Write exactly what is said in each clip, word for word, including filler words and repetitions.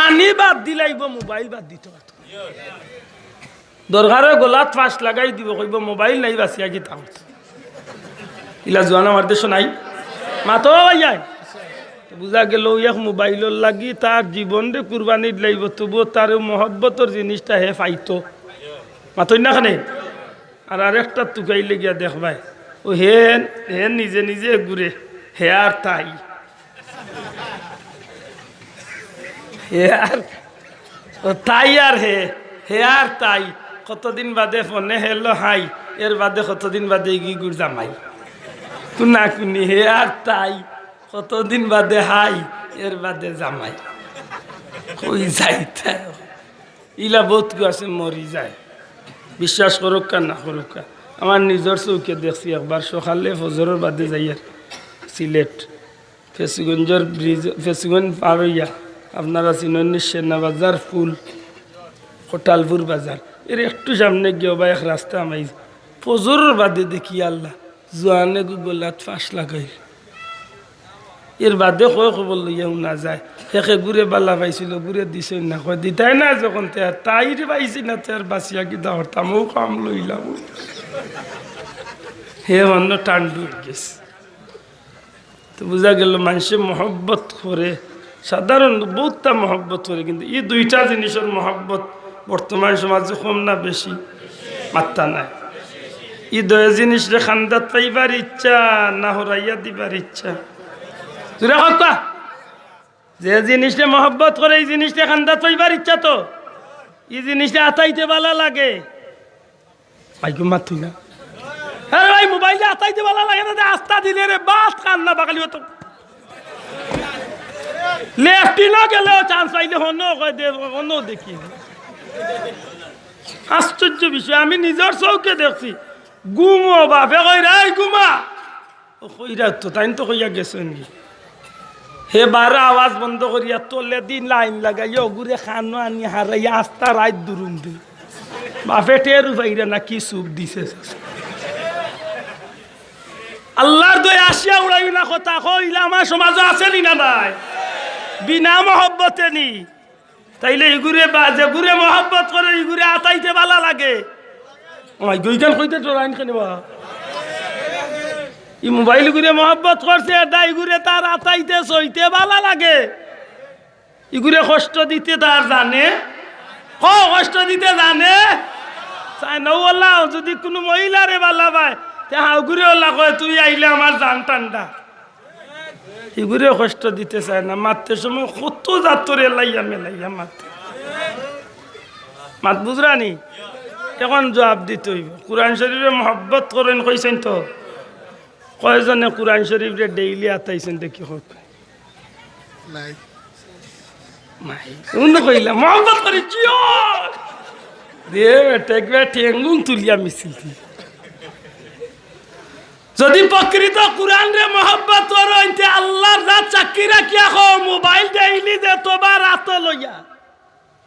পানি বাদ দিলাইবো, মোবাইল বাদ দিতো পারতো না। দরকারে গলাত ফাঁস লাগাই দিবো, কইবো, "মোবাইল নাই, বাঁচিয়া কিতা করছি?" ইলা জুয়ান আমার দেশো নাই। মাতো ভাইয়াইন। তো বুঝা গেল, অউ এক মোবাইলর লাগি তার জীবনরে কুরবানি দিলাইবো, তবুও তার অউ মহব্বতর জিনিসটা হে পাইতো। মাতইন না কেনে? আর আরেকটা তুকাইলে গিয়া দেখবায়, অউ হে, হে নিজে নিজে ঘুরে, হে আর তাই। হে আর, অউ তাই আর হে, হে আর তাই। কতদিন বাদে ফোনে hello hi, এর বাদে কতদিন বাদে ইগু ইগুর জামাই। কুনাকুনি, হে আর তাই। কতদিন বাদে hi, এর বাদে জামাই। কই যাইতা? ইলা বউত গু আছে মরি যায়। বিশ্বাস করউক্কা না করউক্কা, আমার নিজর চউখে দেখছি একবার। সকালে ফজরর বাদে যাইয়ার সিলেট, ফেঞ্চুগঞ্জর ব্রিজ, ফেঞ্চুগঞ্জ পার অইয়া, আপনারা চিনইন নি, সেনাবাজার পুল, কোটালপুর বাজার, এর একটু সামনে গিয়া বা এক রাস্তা আমাই, ফজরর বাদে দেখি আল্লাহ, জুয়ানে গু গলাত ফাঁস লাগাইল। এর বাদে কয় খবর লইয়া হুনা যায়, হে কে গুরে বালা পাইছিল, গুরে দিছইন না, কয় দিতায় না যখন, তে আর তাইরে পাইছি না, তে আর বাঁচিয়া কিতা করতাম, অউ কাম লইলাম। হে অন্য টান্ডু অইগেছে। তো বুঝা গেল, মানষে মহব্বত করে, সাধারণ বউততা মহব্বত করে, কিন্তু ই দুইটা জিনিসর মহব্বত বর্তমান সমাজে কম না বেশি? মাত্তা নাই। ই দুই জিনিসরে কান্দাত পাইবার ইচ্ছা না হরাইয়া দিবার ইচ্ছা? জুরে কউক্কা। যে জিনিসরে মহব্বত করে, ই জিনিসরে কান্দাত পাইবার ইচ্ছা তো, ই জিনিসরে আতাইতে বালা লাগে। ভাই গো, মাতইন না। আরে ভাই, মোবাইলরে আতাইতে বালা লাগে না, আস্তা দিলে রে, বাত কান না বাকালি অতো। লেফটিনো গেলেও chance পাইলে হনো কয় দে, হনো দেখি। আশ্চর্য বিষয়, আমি নিজর চউখে দেখছি। ঘুমো বাপে কইরা, "এই ঘুমা।" ও কইরা তো, তাইন তো কইয়া গেছইন গি। হে বারো আওয়াজ বন্ধ করিয়া তলেদি লাইন লাগাইয়া অগুরে কানো আনি হারাইয়া আস্তা রাইত দুরুম দে। বাপে টেরও পাইরা না কি চুপ দিছে। আল্লার দয়া আসিয়া উড়াইও না কথা, কইলা আমার সমাজো আছে নি না নাই? বিনা মহব্বতে নি। তাইলে ইগুরে বা-, যেগুরে মহব্বত করে, ইগুরে আতাইতে বালা লাগে। আমার গইগান কইতে ডরাইন কেনে বা? ই মোবাইল ইগুরে মহব্বত করছে, এটা ইগুরে তার আতাইতে সইতে বালা লাগে। ইগুরে কষ্ট দিতে তার জানে, ক কষ্ট দিতে জানে। চায় না, ও আল্লাহ, যদি কুনু মহিলারে বালা পায়, তে হাউগুরে আল্লাহ কয়, "তুই আইলে আমার জান ঠান্ডা।" ইগুরে কষ্ট দিতে চায় না, মাততে সময় কত জাতর এলাইয়া মেলাইয়া মাতে। মাত বুঝরানি? এখন জুয়াব দিতে অইবো। কুরআন শরীফরে মহব্বত করইন কইছইন তো। কয়জনে কুরআন শরীফরে daily আতাইছইন দেখি কউক্কা? নাই। নাই। উনি কইলা, "মহব্বত করি, কিও?" দে বেটা, একবার ঠেঙ্গুন তুলিয়া মিছিল দি। যদি প্রকৃত কুরআনরে মহব্বত করইন, তে আল্লার জাত সাক্ষী রাখিয়া কও, মোবাইল daily যতবার আতো লইয়া,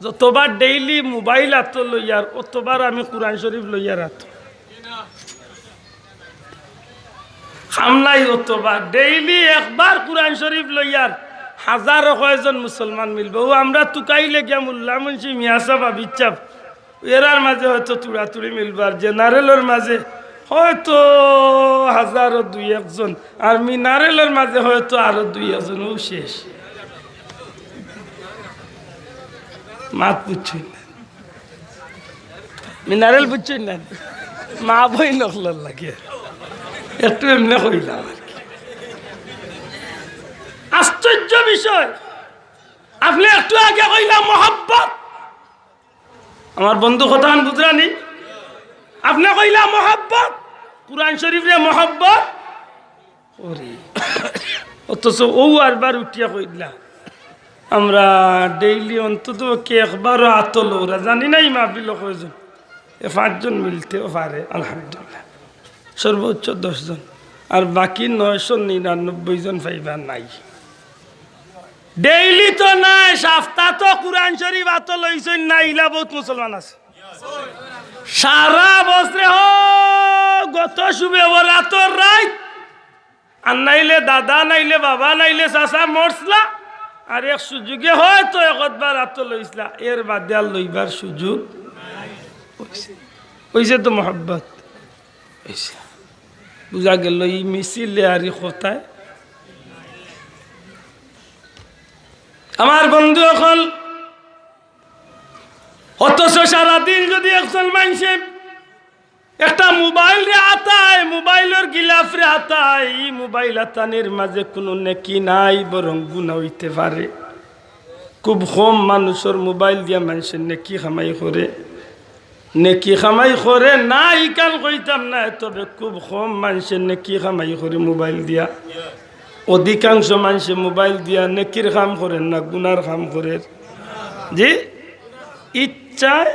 যতবার daily মোবাইল আতো লইয়ার, অতবার আমি কুরআন শরীফ লইয়ার আতো। কাম নাই, অতবার daily একবার কুরআন শরীফ লইয়ার হাজারো কয়জন মুসলমান মিলবো। ও আমরা তুকাইলে গিয়া মোল্লা মুন্সি মিয়া সাব আবিদ সাব, এরার মাঝে হয়তো তুড়াতুড়ি মিলবো, আর জেনারেলর মাঝে হয়তো হাজারো দুই একজন, আর মিনারেলর মাঝে হয়তো আরো দুই একজন, ও শেষ। মাত বুঝছইন না? মিনারেল বুঝছইন না? মা বইন অকলর লাগি একটু এমনে কইলাম আর কি। আশ্চর্য বিষয়, আপনে একটু আগে কইলা মহব্বত, আমার বন্ধু কথাখান বুঝরানি? আপনে কইলা মহব্বত, কুরআন শরীফরে মহব্বত করি। অথচ অউ আরবার উঠিয়া কইলা, আমরা daily অন্তত পক্ষে একবারও আতো লউরা, জানি না ই মাহফিলো কয়জন, এ পাঁচজন মিলতেও পারে, আলহামদুলিল্লাহ, সর্বোচ্চ দশজন, আর বাকি নয়শো নিরানব্বই জন পাইবা নাই। Daily তো নায়, সাপ্তা তো কুরআন শরীফ আতো লইছইন না, ইলা বউত মুসলমান আছে। সারা বছরে হো, গত শবে বরাতর রাইত, আর নাইলে দাদা, নাইলে বাবা, নাইলে চাচা মরছলা, আর এক সুযোগে হয়তো একবার আতো লইছলা, এর বাদে আর লইবার সুযোগ অইছে। অইছে তো মহব্বত অইছে। বুঝা গেল ই মিছিলে আর ই কথায়। আমার বন্ধু অকল, অথচ সারাদিন যদি একজন মানষে একটা মোবাইলরে আতায়, মোবাইলর গিলাফরে আতায়, ই মোবাইল আতানির মাঝে কুনু নেকি নাই, বরং গুনা অইতে পারে। খুব কম মানুষর মোবাইল দিয়া মানষে নেকি কামাই করে, নেকি কামাই করে না, ইখান কইতাম না, তবে খুব কম মানষে নেকি কামাই করে মোবাইল দিয়া। অধিকাংশ মানষে মোবাইল দিয়া নেকির কাম করের না, গুনার কাম করের। জি, ইচ্ছায়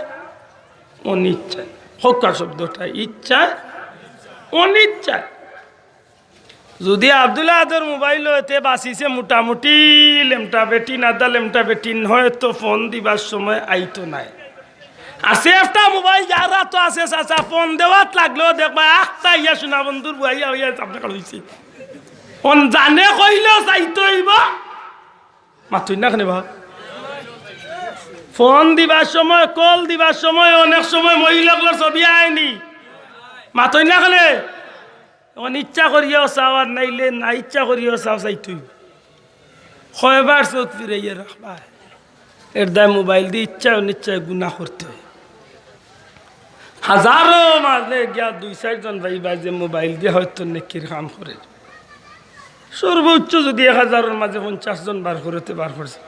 অনিচ্ছায়। হক্কা শব্দটা ইচ্ছায় অনিচ্ছায়। যদি আব্দুল আহাদর মোবাইল অইতে বাঁচিছে মোটামুটি লেমটা বেটিন, আধা লেমটা বেটিন, হয়তো ফোন দিবার সময় আইতো নায়। আছে একটা মোবাইল যার আতো আছে, চাচা, ফোন দেওয়াত লাগলেও দেখবা আখতা ইয়া সোনা বন্ধুর বুয়াইয়া অইয়া আপনার কাছে অইছে। অন জানে কইলেও চাইতো অইবো। মাতইন না কেনে বা? ফোন দিবার সময়, কল দিবার সময় অনেক সময় মহিলা অকলর ছবি আয়নি। মাতইন না কেনে? অখন ইচ্ছা করিয়াও চাও আর নাইলে না ইচ্ছা করিয়াও চাও, চাইতই। কয়বার চউখ ফিরাইয়া রাখবা? এর দায় মোবাইল দি ইচ্ছায় অনিচ্ছায় গুনা করতে অয়। হাজারো মাঝে গিয়া দুই চাইরজন পাইবা যে মোবাইল দি হয়তো নেকির কাম করের। সর্বোচ্চ যদি এক হাজারর মাঝে পঞ্চাশ জন বার করে তে বার করছে,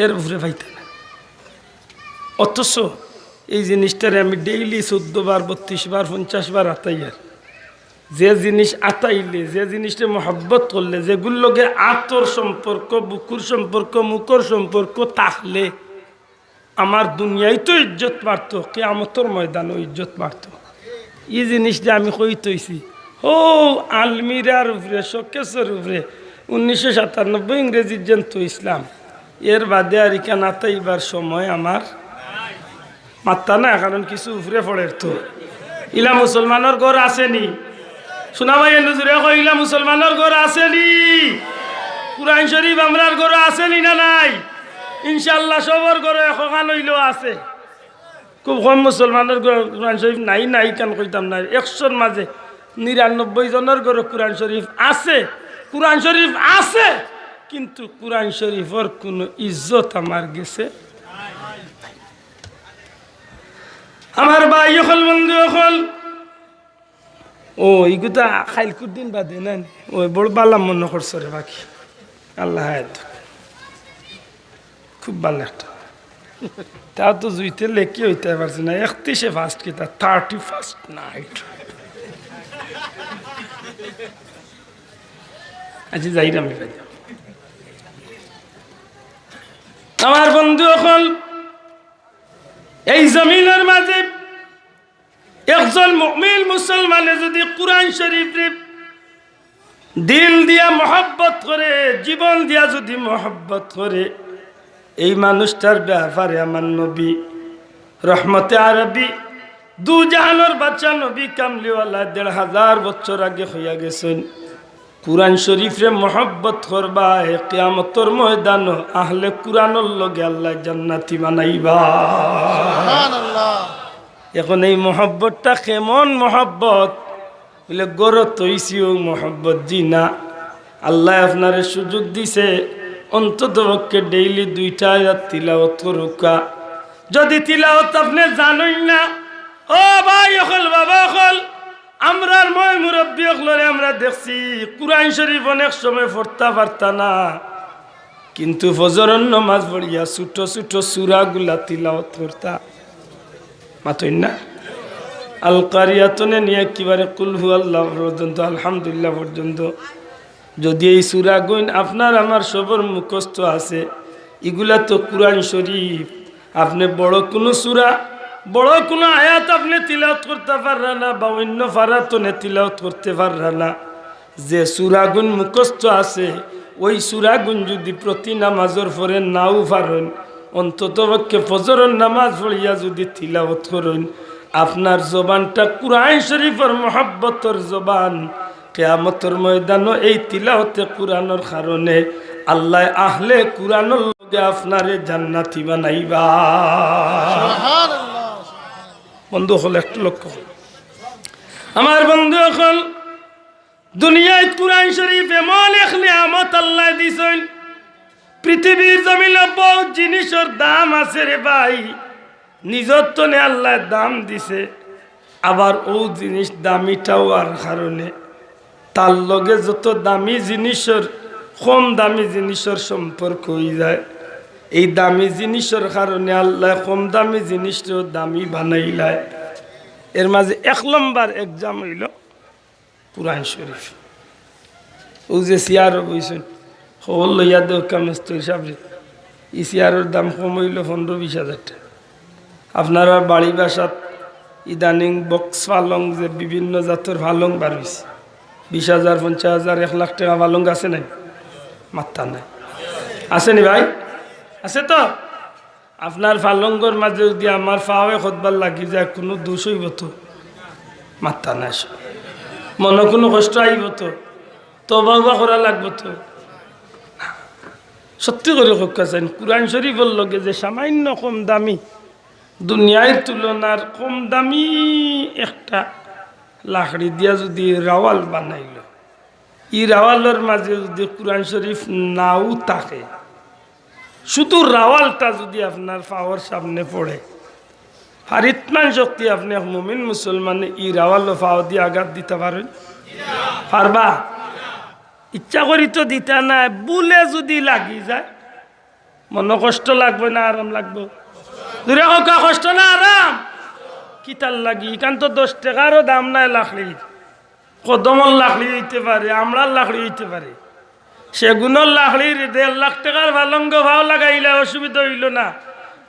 এর উপরে পাইতা না। অথচ এই জিনিসটারে আমি ডেইলি চৌদ্দ বার, বত্রিশ বার, পঞ্চাশ বার আতাইয়ার। যে জিনিস আতাইলে, যে জিনিসটা মহব্বত করলে, যেগুর লগে আতর সম্পর্ক, বুকুর সম্পর্ক, মুখর সম্পর্ক থাকলে আমার দুনিয়াইতো ইজ্জত বাড়তো, কিয়ামতর ময়দানও ইজ্জত বাড়তো। ই জিনিসটা আমি কইতইছি। হো, আলমিরার উপরে, শোকেসর উপরে উনিশশো সাতানব্বই ইংরেজির যেন তো ইসলাম। এর বাদে আর ইখান আতাইবার সময় আমার মাত্তা না, কারণ কিছু উপরে পড়ের তো। ইলা মুসলমানর ঘর আছেনি? সোনা ভাই, এনু জুরে কই, ইলা মুসলমানর ঘর আছেনি? কুরআন শরীফ আমরার ঘর আছেনি না নাই? ইনশাআল্লাহ সবর ঘর একখান অইলেও আছে। খুব কম মুসলমানর ঘর কুরআন শরীফ নাই, নাই ইখান কইতাম না। একশোর মাঝে নিরানব্বই জনর ঘর কুরআন শরীফ আছে, কুরআন শরীফ আছে, কিন্তু কুরআন শরীফর কুনু ইজ্জত আমার গেছে। আমার ভাই অকল, বন্ধু অকল, ও, ইগুতা খাইলকুর দিন বাদে না নি? ওই বড় বালা মনো করছো রে বাকি। আল্লাহ হায়াত দেউক। খুব বালা একটা। তা তো জুইতে লেখি অইতে পারছে না। একত্রিশে ফার্স্ট কিতা, থার্টি ফার্স্ট নাইট। আচ্ছা, যাইরাম এবার। আমার বন্ধু অকল, এই জমিনর মাঝে একজন মুমিন মুসলমানে যদি কুরআন শরীফরে দিল দিয়া মহব্বত করে, জীবন দিয়া যদি মহব্বত করে, এই মানুষটার ব্যাপারে আমার নবী রহমতে আরবি, দু জাহানর বাদশা নবী কামলিওয়ালা দেড় হাজার বছর আগে কইয়া গেছইন, কুরআন শরীফরে মহব্বত করবায়, কিয়ামতর ময়দানো আহলে কুরআনর লগে আল্লায় জান্নাতি বানাইবা। সুবহানাল্লাহ। এখন এই মহব্বতটা কেমন মহব্বত? বলে, ঘরো তো অইছে অউ মহব্বত, জি না। আল্লায় আপনারে সুযোগ দিছে, অন্তত পক্ষে ডেইলি দুইটা আয়াত তিলাওয়াত করউক্কা। যদি তিলাওয়াত আপনে জানইন না, ও ভাই অকল, বাবা অকল, আমরার ময় মুরব্বি অকলরে আমরা দেখছি, কুরআন শরীফ অনেক সময় পড়তা পারতা না, কিন্তু ফজরর নমাজ পড়িয়া ছোট ছোট সূরাগুলা তিলাওয়াত করতা। মাতইন না? আল কারিয়া তনে নিয়া একেবারে কুল হু আল্লাহ পর্যন্ত, আলহামদুলিল্লাহ পর্যন্ত। যদি এই সূরাগুইন আপনার আমার সবর মুখস্থ আছে, ইগুলা তো কুরআন শরীফ। আপনে বড় কুনু সূরা, বড় কুনু আয়াত আপনে তিলাওয়াত করতা পাররা না, বা অইন্য পারা তনে তিলাওয়াত করতে পাররা না। যে সূরাগুইন মুখস্থ আছে, ওই সূরাগুইন যদি প্রতি নামাজর পরে নাও পারইন, অন্তত পক্ষে ফজরর নামাজ পড়িয়া যদি তিলাওয়াত করইন, আপনার জবানটা কুরআন শরীফর মহব্বতর জবান, কিয়ামতর ময়দানো এই তিলাওয়াতে কুরআনর কারণে আল্লায় আহলে কুরআনর লগে আপনারে জান্নাতি বানাইবা। সুবহানাল্লাহ। বন্ধু অকল, একটু লক্ষ্য করো। আমার বন্ধু অকল, দুনিয়াত কুরআন শরীফ এমন এক নিয়ামত আল্লায় দিছইন, পৃথিবীর জমিনো বউত জিনিসর দাম আছে রে ভাই, নিজর তনে আল্লায় দাম দিছে, আবার অউ জিনিস দামিটা অওয়ার কারণে তার লগে যত দামি জিনিসর, কম দামি জিনিসর সম্পর্ক অইযায়। এই দামি জিনিসর কারণে আল্লায় কম দামি জিনিসরেও দামি বানাইলায়। এর মাঝে এক লম্বর exam অইলো কুরআন শরীফ। অউ যে চেয়ারো বইছইন, খবর লইয়া দেউক্কা মেস্তরি সাবরে, ই চেয়ারর দাম কম অইলো পনরো বিশ হাজার টেকা। আপনারার বাড়ি বাসাত ইদানিং box পালং, যে বিভিন্ন জাতর পালং বার অইছে, বিশ হাজার, পঞ্চাশ হাজার, এক লাখ টেকা পালং আছে নাই? মাত্তা নাই। আছে নি ভাই? আছে তো? আপনার পালঙ্গর মাঝে যুদি আমার পাও একবার লাগি যায়, কুনু দোষ অইবো তো? মাত্তা নাই। মনো কুনু কষ্ট আইবো তো? তওবা উবা করা লাগবো তো? সত্যি করি কউক্কা চাইন, কুরআন শরীফর লগে যে সামান্য কম দামি, দুনিয়ার তুলনার কম দামি একটা লাকড়ি দিয়া যুদি রাওয়াল বানাইলো, ই রাওয়ালর মাঝে যুদি কুরআন শরীফ নাও থাকে, শুধু রাওয়ালটা যুদি আপনার পাওর সামনে পড়ে, ফারিতমান শক্তি আপনে এক মুমিন মুসলমানে ই রাওয়ালো পাও দি আঘাত দিতা পারইন? পারবা? ইচ্ছা করি তো দিতা নায়, ভুলে যুদি লাগি যায়, মনো কষ্ট লাগবো না আরাম লাগবো? জুরে কউক্কা, কষ্ট না আরাম? কিতার লাগি? ইখান তো দশ টেকারও দাম নায় লাকড়ির। কদমর লাকড়ি অইতে পারে, আমড়ার লাকড়ি অইতে পারে, সেগুনর লাকড়ির দেড় লাখ টেকার পালঙ্গ পাও লাগাইলা, অসুবিধা অইলো না।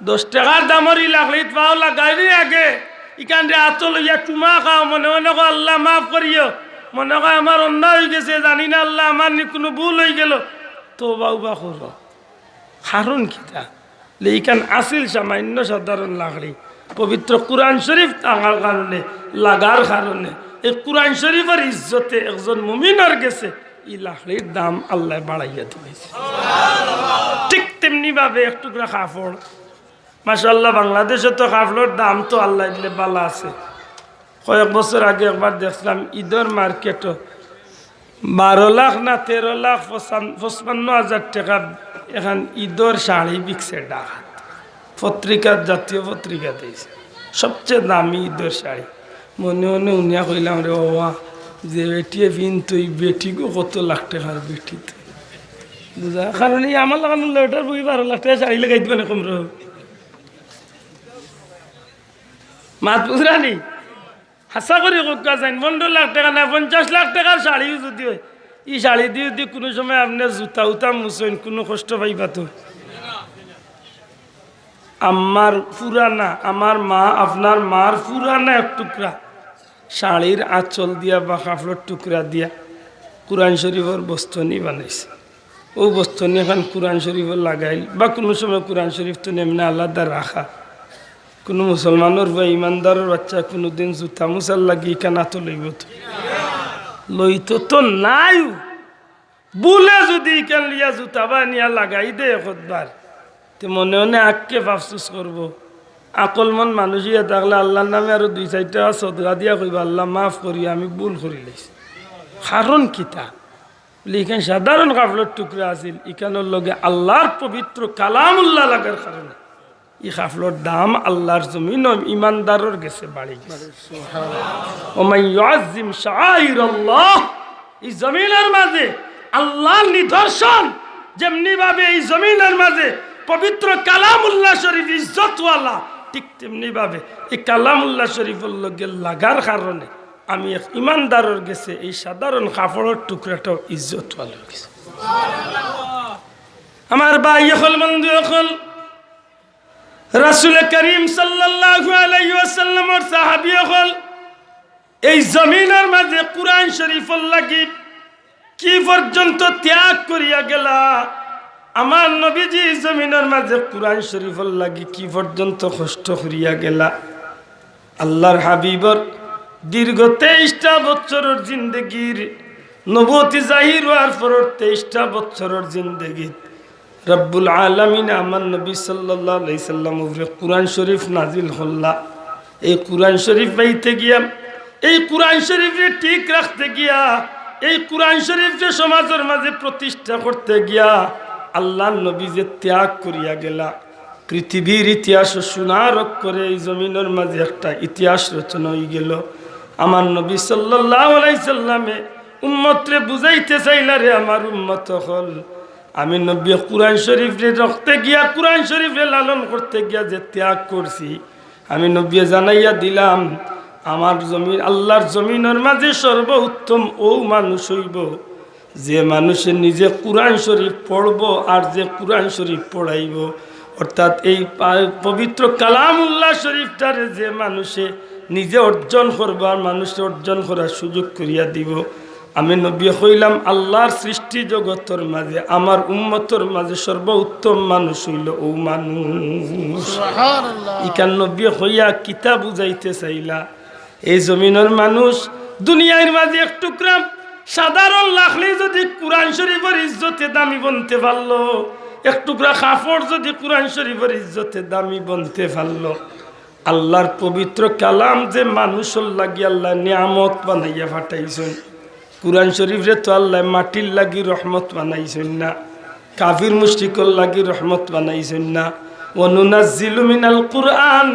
দশ টেকার দামর ই লাকড়িত পাও লাগাইলে আগে ইখানরে আতো লইয়া চুমা খাও, মনে মনে কও, "আল্লাহ মাফ করিও।" মনে কয়, "আমার অন্যায় অইগেছে, জানি না আল্লাহ, আমার নি কুনু ভুল অইগেলো।" তওবা উবা করো। কারণ কিতা? লে ইখান আছিল সামান্য সাধারণ লাকড়ি, পবিত্র কুরআন শরীফ থাকার কারণে, লাগার কারণে, এই কুরআন শরীফর ইজ্জতে একজন মুমিনর গেছে ই লাকড়ির দাম আল্লায় বাড়াইয়া দিলাইছে। ঠিক তেমনি ভাবে এক টুকরা কাপড়, মাশাআল্লাহ, বাংলাদেশো তো কাপড়র দাম তো আল্লায় দিলে ভালা আছে। কয়েক বছর আগে একবার দেখলাম ইদর মার্কেটো বারো লাখ না তেরো লাখ পঁচান-, পঁচপান্ন হাজার টেকা এখান ইদর শাড়ি বিকছে ঢাকাত। পত্রিকাত, জাতীয় পত্রিকাত আইছে, সবচেয়ে দামি ইদর শাড়ি। মনে মনে হুনিয়া কইলাম, "রে বাবা, যে বেটিয়ে পিনতো, ই বেটিগু কত লাখ টেকার বেটি তো।" বুঝা? কারণ ই আমার লাখান লইটার বই বারো লাখ টেকার শাড়ি লাগাই দিবা না কমরো। মাত বুঝরা নি? হাছা করি কউক্কা চাইন, পনরো লাখ টেকা নায়, পঞ্চাশ লাখ টেকার শাড়িও যুদি অয়, ই শাড়ি দি যুদি কুনু সময় আপনে জুতা উতা মুছইন, কুনু কষ্ট পাইবা তো? আমার পুরানা, আমার মা, আপনার মার পুরানা এক টুকরা শাড়ির আঁচল দিয়া বা কাপড়র টুকরা দিয়া কুরআন শরীফর বস্তনি বানাইছে। অউ বস্তনি এখান কুরআন শরীফো লাগাইল বা কুনু সময় কুরআন শরীফ তো এমনে আলাদা রাখা। কুনু মুসলমানর বা ইমানদারর বাচ্চা কুনুদিন জুতা মুছার লাগি ইখান আতো লইবো তো? লইতো তো নায়। ভুলে যুদি ইখান লইয়া জুতা বানিয়া লাগাই দেয় একবার, তে মনে মনে আক্ষেপ আফসোস করবো। আকলমন মানুষ অইয়া থাকলে আল্লার নামে আরো দুই চাইরটা সদকা দিয়া কইবা, "আল্লা মাফ করিও, আমি ভুল করিলাইছি।" কারণ কিতা? বলে, "ইখান সাধারণ কাপড়র টুকরা আছিল, ইখানর লগে আল্লার পবিত্র কালামুল্লাহ লাগার কারণে ই কাপড়র দাম আল্লার জমিনো ইমানদারর গেছে বাড়ি গেছে।" "ওমান ইউআজ্জিম শাআইরাল্লাহ", ই জমিনর মাঝে আল্লার নিদর্শন, যেমনি ভাবে ই জমিনর মাঝে পবিত্র কালামুল্লাহ শরীফ ইজ্জতওয়ালা, ঠিক তেমনি ভাবে ই কালামুল্লাহ শরীফর লগে লাগার কারণে আমি এক ইমানদারর গেছে এই সাধারণ কাপড়র টুকরাটাও ইজ্জতওয়ালা অইগেছে। আমার ভাই অকল, বন্ধু অকল, রাসূলে করিম সাল্লাল্লাহু আলাইহি ওয়াসাল্লামর সাহাবী অকল এই জমিনর মাঝে কুরআন শরীফর লাগি কি পর্যন্ত ত্যাগ করিয়া গেলা? আমার নবীজি জমিনর মাঝে কুরআন শরীফর লাগি কি পর্যন্ত কষ্ট করিয়া গেলা? আল্লার হাবিবর দীর্ঘ তেইশটা বছরর জিন্দেগির নবুয়তি জাহির অওয়ার পরর তেইশটা বছরর জিন্দেগিত রব্বুল আলামিন আমার নবী সাল্লাল্লাহু আলাইহি সাল্লামর উপরে কুরআন শরীফ নাজিল করলা। এই কুরআন শরীফ পাইতে গিয়া, এই কুরআন শরীফরে ঠিক রাখতে গিয়া, এই কুরআন শরীফরে সমাজর মাঝে প্রতিষ্ঠা করতে গিয়া আল্লাহর নবী যে ত্যাগ করিয়া গেলা, পৃথিবীর ইতিহাসো সোনার অক্ষরে এই জমিনর মাঝে একটা ইতিহাস রচনা অইগেলো। আমার নবী সাল্লাল্লাহু আলাইহি সাল্লামে উম্মতরে বুঝাইতে চাইলা, রে আমার উম্মত অকল, আমি নবীয়ে কুরআন শরীফরে রাখতে গিয়া, কুরআন শরীফরে লালন করতে গিয়া যে ত্যাগ করছি, আমি নবীয়ে জানাইয়া দিলাম, আমার জমিন, আল্লাহর জমিনর মাঝে সর্বোত্তম অউ মানুষ অইবো যে মানুষে নিজে কুরআন শরীফ পড়বো আর যে কুরআন শরীফ পড়াইবো, অর্থাৎ এই পা-, পবিত্র কালামুল্লাহ শরীফটারে যে মানুষে নিজে অর্জন করবো আর মানুষরে অর্জন করার সুযোগ করিয়া দিবো। আমি নবীয়ে কইলাম, আল্লাহর সৃষ্টি জগতর মাঝে আমার উম্মতর মাঝে সর্বোত্তম মানুষ অইলো অউ মানুষ। সুবহানাল্লাহ। ইখান নবীয়ে কইয়া কিতা বুঝাইতে চাইলা? এই জমিনর মানুষ দুনিয়ার মাঝে এক টুকরা সাধারণ লাকড়ি যদি কুরআন শরীফর ইজ্জতে দামি বনতে পারলো, এক টুকরা কাপড় যদি কুরআন শরীফর ইজ্জতে দামি বনতে পারলো, আল্লাহর পবিত্র কালাম যে মানুষর লাগি আল্লায় নিয়ামত বানাইয়া পাঠাইছইন, কুরআন শরীফরে তো আল্লায় মাটির লাগি রহমত বানাইছইন না, কাফির মুশরিকর লাগি রহমত বানাইছইন না। ওয়া নুনাজ্জিলু মিনাল কুরআন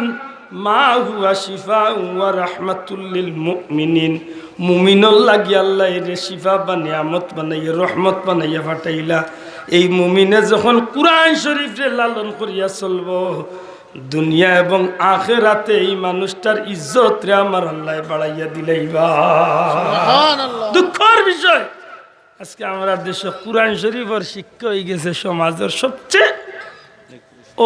মা হুয়া শিফাউ ওয়া রাহমাতুল লিল মুমিনিন। মুমিনর লাগি আল্লায় এরে শিফা বা নিয়ামত বানাইয়া, রহমত বানাইয়া পাঠাইলা। এই মুমিনে যখন কুরআন শরীফরে লালন করিয়া চলবো, দুনিয়া এবং আখেরাতে এই মানুষটার ইজ্জতরে আমার আল্লায় বাড়াইয়া দিলাইবা। সুবহানাল্লাহ। দুঃখর বিষয়, আজকে আমরার দেশো কুরআন শরীফর শিক্ষা অইগেছে সমাজর সবচেয়ে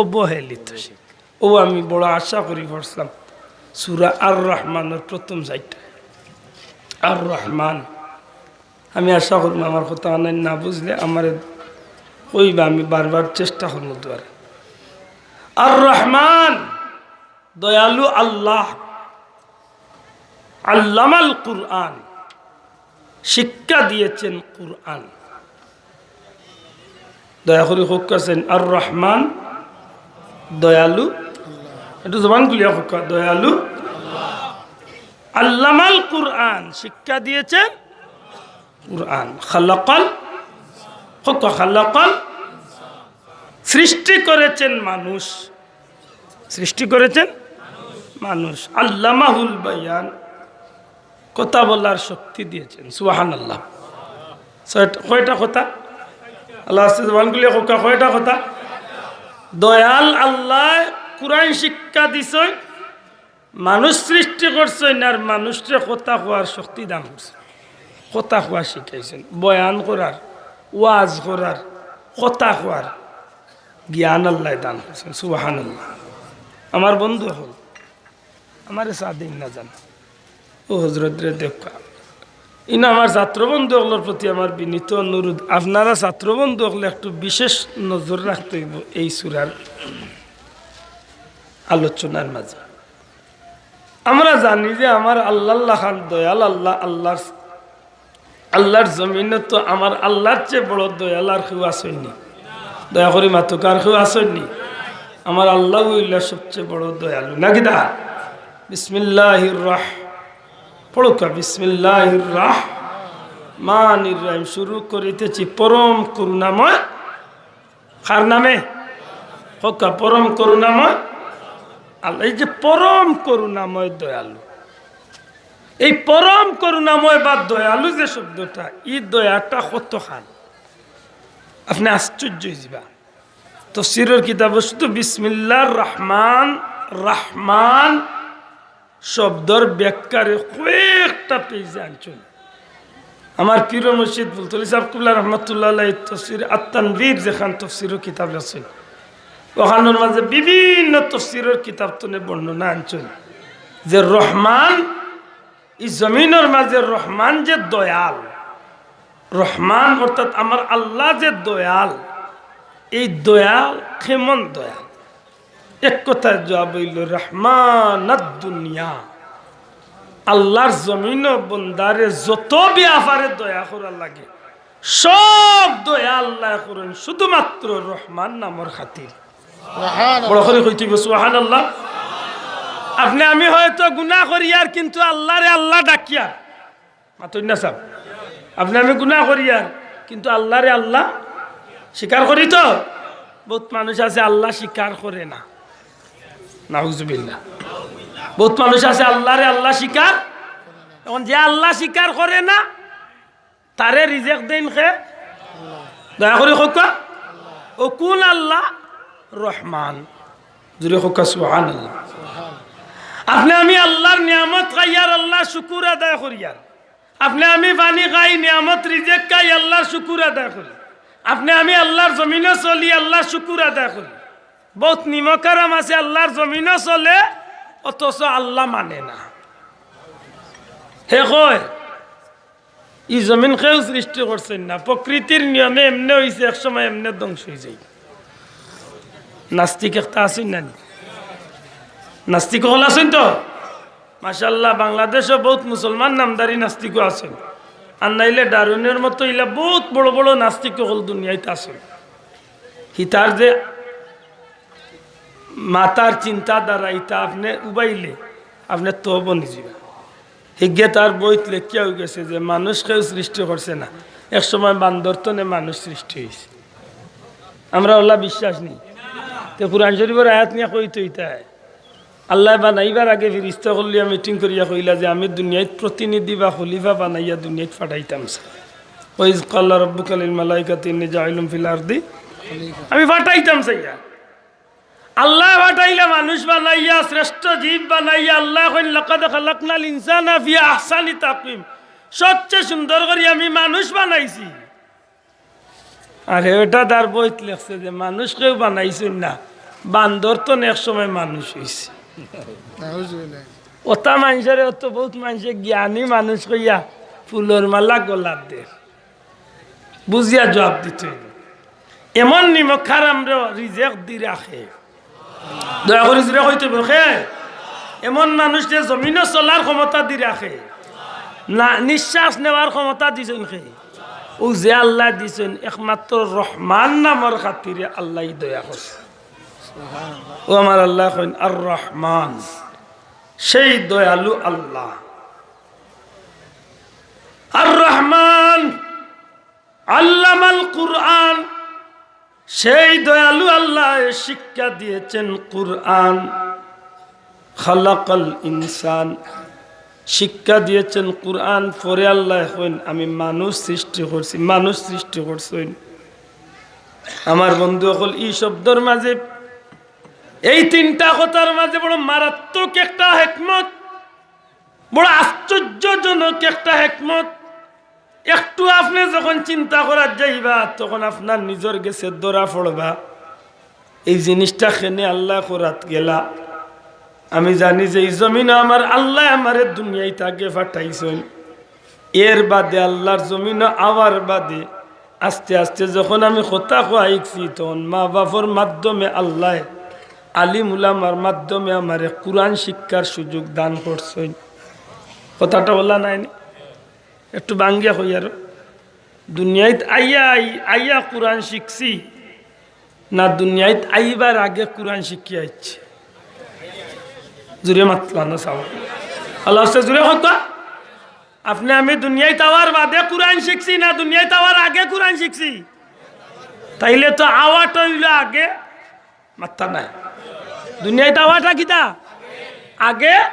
অবহেলিত শিক্ষা। অউ আমি বড় আশা করি পড়ছিলাম সূরা আর রহমানর প্রথম চাইরটা। আর রহমান, আমি আশা করমু আমার কথা অনে না বুঝলে আমারে কইবা, আমি বারবার চেষ্টা করমু দুয়ারে। আর রহমান, দয়ালু আল্লাহ, আল্লামাল কুরআন, শিক্ষা দিয়েছেন কুরআন। দয়া করি কউক্কা চাইন, আর রহমান, দয়ালু। একটু জবান খুলিয়া কউক্কা, দয়ালু। আল্লামাল কুরআন, শিক্ষা দিয়েছেন কুরআন। খালাকাল, কউক্কা খালাকাল, সৃষ্টি করেছেন মানুষ, সৃষ্টি করেছেন মানুষ। আল্লামাহুল বায়ান, কথা বলার শক্তি দিয়েছেন। সুবহানাল্লাহ। ছয়টা, কয়টা কথা? আল্লাহ আস্তে জবান খুলিয়া কউক্কা, কয়টা কথা? দয়াল আল্লায় কুরআন শিক্ষা দিছইন, মানুষ সৃষ্টি করছইন, আর মানুষরে কথা কওয়ার শক্তি দান করছইন, কথা কওয়া শিখাইছইন, বয়ান করার, ওয়াজ করার, কথা কওয়ার জ্ঞান আল্লায় দান করছইন। সুবহানাল্লাহ। আমার বন্ধু অকল, আমারে চা দেইন না জান। ও হজরতরে দেউক্কা। ইনো আমার ছাত্র বন্ধু অকলর প্রতি আমার বিনীত অনুরোধ, আপনারা ছাত্র বন্ধু অকলে একটু বিশেষ নজর রাখতে অইবো এই সূরার আলোচনার মাঝে। আমরা জানি যে আমার আল্লাহর লাখান দয়াল আল্লাহ, আল্লাহর, আল্লাহর জমিনো তো আমার আল্লাহর চেয়ে বড় দয়াল আর কেউ আছইন নি? দয়া করি মাতউক্কা, আর কেউ আছইন নি? আমার আল্লাহ অইলা সবচেয়ে বড় দয়ালু, নাকি দা? বিসমিল্লাহির রাহ-, পড়উক্কা, বিসমিল্লাহির রাহমানির রাহিম। শুরু করিতেছি পরম করুণাময়। কার নামে? কউক্কা, পরম করুণাময় আল্লাহ। এই যে পরম করুণাময় দয়ালু, এই পরম করুণাময় বা দয়ালু যে শব্দটা, ই দয়াটা কতখান, আপনে আশ্চর্য অইযিবা। তফসিরর কিতাবো শুধু বিসমিল্লাহির রহমান, রহমান শব্দর ব্যাখ্যারে কয়েকটা পেইজে আনছইন। আমার পীর মুর্শিদ ফুলতলী ছাব কিবলা রহমতুল্লাহ আলাইহি তফসির আত-তানবীর যেখান তফসিরর কিতাব লেখছইন, অখানর মাঝে বিভিন্ন তফসিরর কিতাব তনে বর্ণনা আনছইন যে রহমান, ই জমিনর মাঝে রহমান যে দয়াল, রহমান অর্থাৎ আমার আল্লাহ যে দয়াল, এই দয়াল কেমন দয়াল? এক কথায় জবাব অইলো রহমানাদ দুনিয়া। আল্লাহর জমিনো বন্দারে যত ব্যাপারে দয়া করা লাগে, সব দয়া আল্লায় করইন শুধুমাত্র রহমান নামর খাতির। সুবহানাল্লাহ। বড় করি কইতে অইবো, সুবহানাল্লাহ। আপনে আমি হয়তো গুনাহ করিয়ার, কিন্তু আল্লাহরে আল্লাহ ডাকিয়ার। মাতইন না সাব। আপনে আমি গুনাহ করিয়ার, কিন্তু আল্লাহরে আল্লাহ স্বীকার করি তো। বউত মানুষ আছে আল্লাহ স্বীকার করে না। নাউজুবিল্লাহ। বউত মানুষ আছে আল্লাহরে আল্লাহ স্বীকার। এখন যে আল্লাহ স্বীকার করে না, তারে রিজেক দেইন কে? দয়া করি কউক্কা। অউ কুন আল্লাহ? রহমান। জুরে কউক্কা, সুবহানাল্লাহ। আপনে আমি আল্লাহর নিয়ামত খাইয়ার, আল্লাহর শুকুর আদায় করিয়ার। আপনে আমি পানি খাই, নিয়ামত রিজেক খাই, আল্লাহর শুকুর আদায় করি। আপনে আমি আল্লাহর জমিনো চলি, আল্লাহর শুকুর আদায় করি। বউত নিমকহারাম আছে আল্লাহর জমিনো চলে, অথচ আল্লাহ মানে না। হে কয়, ই জমিন কেউ সৃষ্টি করছইন না, প্রকৃতির নিয়মে এমনে অইছে, এক সময় এমনে ধ্বংস অইযাইবো। নাস্তিক একটা আছইন না নি? নাস্তিক অকল আছইন তো? মাশাআল্লাহ, বাংলাদেশো বউত মুসলমান নামধারী নাস্তিকও আছইন। আর নাইলে ডারউইনর মতো ইলা বউত বড় বড় নাস্তিক অকল দুনিয়াত আছইন। হিতার যে মাতার চিন্তাধারা, ইতা আপনে উবাইলে আপনে তো বনি যিবা। হিগে তার বইত লেখিয়া অইগেছে যে মানুষ কেউ সৃষ্টি করছে না, এক সময় বান্দর তনে মানুষ সৃষ্টি অইছে। আমরা অলা বিশ্বাস নি? তে কুরআন শরীফর আয়াত নিয়া কইতো ইতায়। আল্লায় বানাইবার আগে ফিরিস্তা অকল লইয়া মিটিং করিয়া কইলা যে আমি দুনিয়াত প্রতিনিধি বা খলিফা বানাইয়া দুনিয়াত পাঠাইতাম চাই। ওয়াইজ ক্বালা রাব্বুকা লিল মালাইকাতি ইন্নী জাইলুন ফিল আরদি, আমি পাঠাইতাম চাইয়া। আল্লায় পাঠাইলা মানুষ বানাইয়া, শ্রেষ্ঠ জীব বানাইয়া। আল্লায় কইন, "লাকাদ খালাকনাল ইনসানা ফি আহসানি তাকওয়িম।" সবচেয়ে সুন্দর করি আমি মানুষ বানাইছি। আর হে বেটা তার বইত লেখছে যে মানুষ কেউ বানাইছইন না, বান্দর তনে এক সময় মানুষ অইছে। নাউজুবিল্লাহ। অতা মানষরে, অত বউত মানষে জ্ঞানী মানুষ কইয়া ফুলর মালা গলাত দের। বুঝিয়া জুয়াপ দিতে অইবো। এমন নিমকহারামরে রিজেক দি রাখে। দয়া করি জুরে কইতে অইবো কে? এমন মানুষ যে জমিনো চলার ক্ষমতা দি রাখে, না নিঃশ্বাস নেওয়ার ক্ষমতা দিছইন কে? অউ যে আল্লায় দিছইন, একমাত্র রহমান নামর খাতিরে আল্লায় দয়া করছে। অউ আমার আল্লায় কইন আর রহমান, সেই দয়ালু আল্লাহ। আর রহমান আল্লামাল কুরআন, সেই দয়ালু আল্লায় শিক্ষা দিয়েছেন কুরআন। খালাকাল ইনসান, শিক্ষা দিয়েছেন কুরআন। পরে আল্লায় কইন, "আমি মানুষ সৃষ্টি করছি।" মানুষ সৃষ্টি করছইন। আমার বন্ধু অকল, ই শব্দর মাঝে, এই তিনটা কথার মাঝে বড় মারাত্মক একটা হেকমত, বড় আশ্চর্যজনক একটা হেকমত। একটু আপনে যখন চিন্তা করাত যাইবা, তখন আপনার নিজর গেছে ধরা পড়বা, এই জিনিসটা কেনে আল্লায় করাত গেলা। আমি জানি যে ই জমিনো আমার আল্লায় আমারে দুনিয়াত আগে পাঠাইছইন, এর বাদে আল্লাহর জমিনো আওয়ার বাদে আস্তে আস্তে যখন আমি কথা কওয়া শিখছি, তখন মা বাপর মাধ্যমে আল্লায়, আলিম উলামার মাধ্যমে আমারে কুরআন শিক্ষার সুযোগ দান করছইন। কথাটা অলা নায় নি? একটু ভাঙ্গিয়া কই আরো। দুনিয়াত আইয়া, আই-, আইয়া কুরআন শিখছি, না দুনিয়াত আইবার আগে কুরআন শিখিয়া আইছি? জুরে মাতলা না সাব। আল্লাহ আস্তে জুরে কউক্কা। আপনে আমি দুনিয়াত আওয়ার বাদে কুরআন শিখছি, না দুনিয়াত আওয়ার আগে কুরআন শিখছি? তাইলে তো আওয়াটা অইলো আগে। মাতরা নায়। দুনিয়াত আওয়াটা কিতা? আগে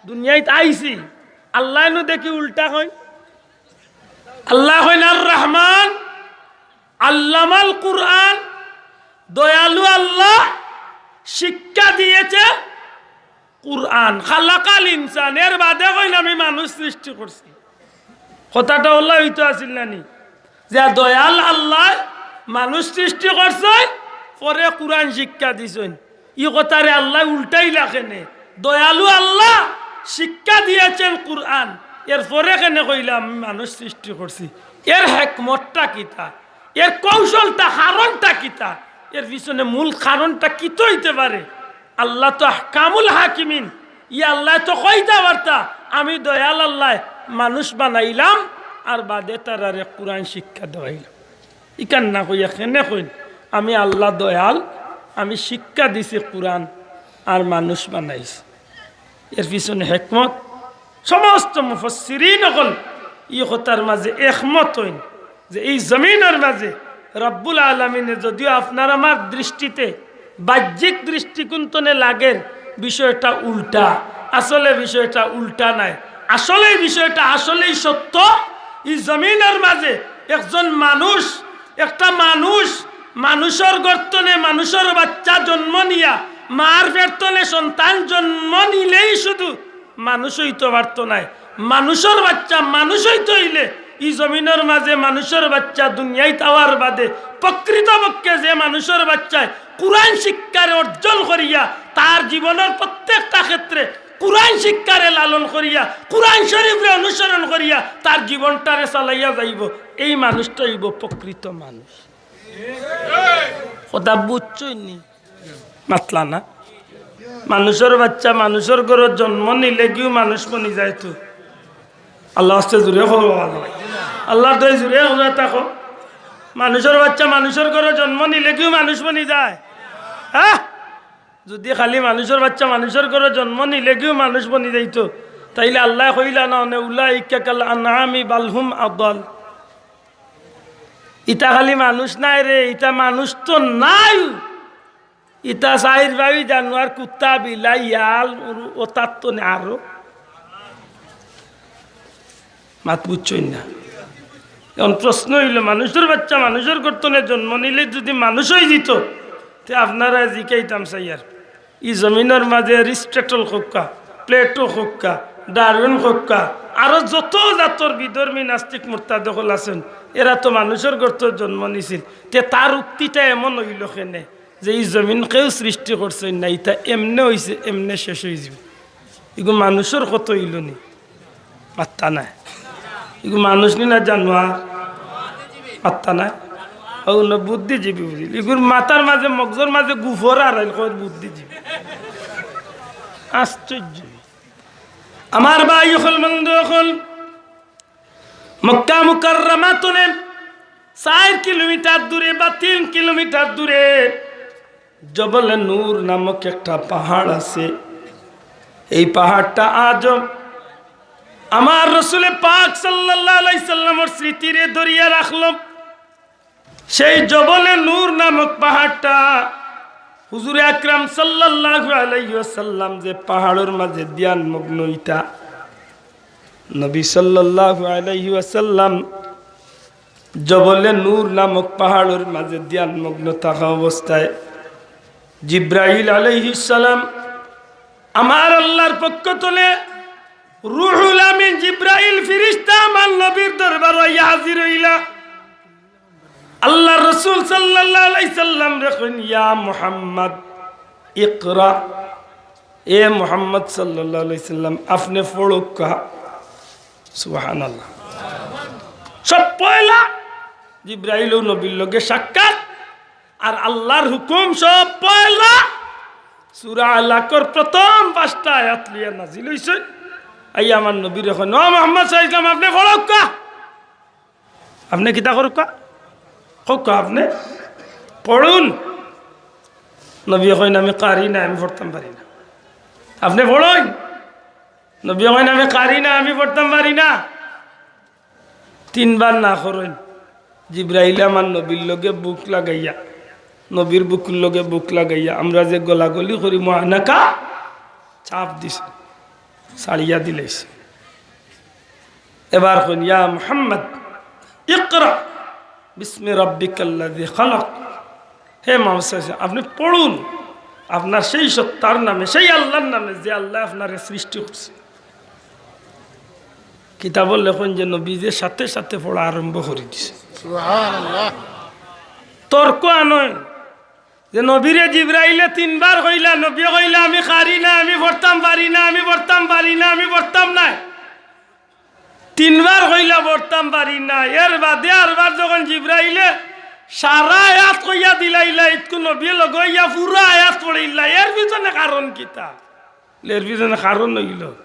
দুনিয়াত আইছি। আল্লায় নু দেখি উল্টা কইন। আল্লায় কইন, "আর রহমান আল্লামাল কুরআন", দয়ালু আল্লাহ শিক্ষা দিয়েছেন কুরআন। খালাকাল ইনসান, এর বাদে কইন, "আমি মানুষ সৃষ্টি করছি।" কথাটা অলা অইতো আছিল না নি? যে দয়াল আল্লায় মানুষ সৃষ্টি করছইন, পরে কুরআন শিক্ষা দিছইন। ই কথারে আল্লায় উল্টাইলা কেনে? দয়ালু আল্লাহ শিক্ষা দিয়েছেন কুরআন, এর পরে কেনে কইলা আমি মানুষ সৃষ্টি করছি? এর হেকমতটা কিতা? এর কৌশলটা, কারণটা কিতা? এর পিছনে মূল কারণটা কিতা অইতে পারে? আল্লাহ তো আহকামুল হাকিমিন, ই আল্লায় তো কইতা পারতা, আমি দয়াল আল্লায় মানুষ বানাইলাম, আর বাদে তারারে কুরআন শিক্ষা দেওয়াইলাম। ইখান না কইয়া কেনে কইন, আমি আল্লা দয়াল, আমি শিক্ষা দিছি কুরআন, আর মানুষ বানাইছি। এর পিছনে হেকমত, সমস্ত মুফাসসিরিন অকল ই কথার মাঝে একমত অইন যে ই জমিনর মাঝে রব্বুল আলামিনে যদিও আপনার আমার দৃষ্টিতে বাহ্যিক দৃষ্টিকোণ তনে লাগের বিষয়টা উল্টা, আসলে বিষয়টা উল্টা নায়। আসলে এই বিষয়টা আসলেই সত্য। ই জমিনর মাঝে একজন মানুষ, একটা মানুষ, মানুষর গর্ত তনে মানুষর বাচ্চা জন্ম নিয়া, মার পেট তনে সন্তান জন্ম নিলেই শুধু মানুষ অইতো পারতো নায়। মানুষর বাচ্চা মানুষ অইতো অইলে ই জমিনর মাঝে মানুষর বাচ্চা দুনিয়াইত আওয়ার বাদে প্রকৃতপক্ষে যে মানুষর বাচ্চায় কুরআন শিক্ষারে অর্জন করিয়া তার জীবনর প্রত্যেকটা ক্ষেত্রে কুরআন শিক্ষারে লালন করিয়া কুরআন শরীফরে অনুসরণ করিয়া তার জীবনটারে চালাইয়া যাইবো, এই মানুষটা অইবো প্রকৃত মানুষ। কথা বুঝছইন নি? মাতলা না। মানুষর বাচ্চা মানুষর ঘরো জন্ম নিলেগিউ মানুষ বনি যাইতো। আল্লার ওয়াস্তে জুরে কও, আল্লার দোয়াই জুরে কও, থাকো। মানুষর বাচ্চা মানুষর ঘরো জন্ম নিলেগিউ মানুষ বনি যায়। হ্যাঁ, যুদি খালি মানুষর বাচ্চা মানুষর ঘরো জন্ম নিলেগিউ মানুষ বনি যাইতো, তাইলে আল্লায় কইলা না অনে, "উলাইকা কাল আনআমি বাল হুম আদাল।" ইতা খালি মানুষ নায় রে, ইতা মানুষ তো নায়। ইতা চাইর পাওই জানোয়ার, কুত্তা, বিলাই, ইয়াল, অতার তনে আরো। মাত বুঝছইন না? এখন প্রশ্ন অইলো, মানুষর বাচ্চা মানুষর গর্ত তনে জন্ম নিলে যুদি মানুষ অইযিতো, তে আপনারারে জিকাইতাম চাইয়ার, ই জমিনর মাঝে অ্যারিস্টটল কউক্কা, প্লেটো কউক্কা, ডারউইন কউক্কা, আরো যত জাতর বিধর্মী নাস্তিক মুরতাদ অকল আছইন, এরা তো মানুষর গর্ত তনে জন্ম নিছিল। তে তার উক্তিটা এমন অইলো কেনে? যে ই জমিন কেউ সৃষ্টি করছইন না, ইতা এমনে অইছে, এমনে শেষ অইযিবো। ইগু মানুষর কত অইলো নি? মাত্তা নাই। ইগু মানুষ নি না জানোয়ার? মাত্তা নাই। অউ না বুদ্ধিজীবী বুঝিল। ইগুর মাথার মাঝে, মগজর মাঝে গুফর আর আইল কয় বুদ্ধিজীবী। আশ্চর্য। আমার ভাই অকল, বন্ধু অকল, মক্কা মুকাররমা তনে চাইর কিলোমিটার দূরে বা তিন কিলোমিটার দূরে জবলে নূর নামক একটা পাহাড় আছে। এই পাহাড়টা আজও আমার রসুলে পাক সাল্লাল্লাহু আলাইহি সাল্লামর স্মৃতিরে ধরিয়া রাখলো। সেই জবলে নূর নামক পাহাড়টা হুজুরে আকরাম সাল্লাল্লাহু আলাইহি ওয়াসাল্লাম যে পাহাড়র মাঝে ধ্যানমগ্ন অইতা, নবী সাল্লাল্লাহু আলাইহি ওয়াসাল্লাম জবলে নূর নামক পাহাড়র মাঝে ধ্যানমগ্ন থাকা অবস্থায় জিব্রাইল আলাইহিস সালাম আমার আল্লাহর পক্ষ তনে রুহুল আমিন জিব্রাইল ফিরিস্তা আমার নবীর দরবারো আইয়া হাজির অইলা। আল্লাহর রসুল সাল্লাল্লাহু আলাইহি সাল্লামরে কইন, "ইয়া মুহাম্মদ, ইকরা।" এ মুহাম্মদ সাল্লাল্লাহু আলাইহি সাল্লাম, আপনে পড়উক্কা। সুবহানাল্লাহ। সব পয়লা জিব্রাইল অউ নবীর লগে সাক্ষাৎ, আর আল্লাহর হুকুম সব পয়লা সূরা আলাকর প্রথম পাঁচটা আয়াত লইয়া নাজিল অইছে। আইয়া আমার নবীরে কইন, "ও মুহাম্মদ সাল্লাল্লাহু আলাইহি সাল্লাম, আপনে পড়উক্কা।" আপনে কিতা করউক্কা? কউক্কা আপনে পড়উন। নবীয়ে কইন, "আমি কারি না, আমি পড়তাম পারি না।" আপনে পড়উন। নবীয়ে কইন, "আমি কারি না, আমি পড়তাম পারি না।" তিনবার না করইন। জিব্রাইলে আমার নবীর লগে বুক লাগাইয়া, নবীর বুকুর লগে বুক লাগাইয়া, আমরা যে গলাগলি করি, মুআনাকা চাপ দিছে, ছাড়িয়া দিলাইছে। এবার কইন, "ইয়া মুহাম্মদ, ইকরা বিসমি রাব্বিকাল্লাযী খালাক।" হে মুহাম্মদ সাল্লাল্লাহু আলাইহি ওয়াসাল্লাম, আপনে পড়উন আপনার সেই সত্তার নামে, সেই আল্লাহর নামে, যে আল্লায় আপনারে সৃষ্টি করছে। কিতাবো লেখইন যে নবীয়ে সাথে সাথে পড়া আরম্ভ করি দিছে। সুবহানাল্লাহ। তর্ক আনইন যে নবীরে জিব্রাইলে তিনবার কইলা, নবীয়ে কইলা, "আমি কারি না, আমি পড়তাম পারি না, আমি পড়তাম পারি না, আমি পড়তাম নায়।" তিনবার কইলা, "পড়তাম পারি না।" এর বাদে আরবার যখন জিব্রাইলে সারা আয়াত কইয়া দিলাইলা, ইতকু নবীয়ে লগে অইয়া পুরা আয়াত পড়িলা। এর পিছনে কারণ কিতা? এর পিছনে কারণ অইলো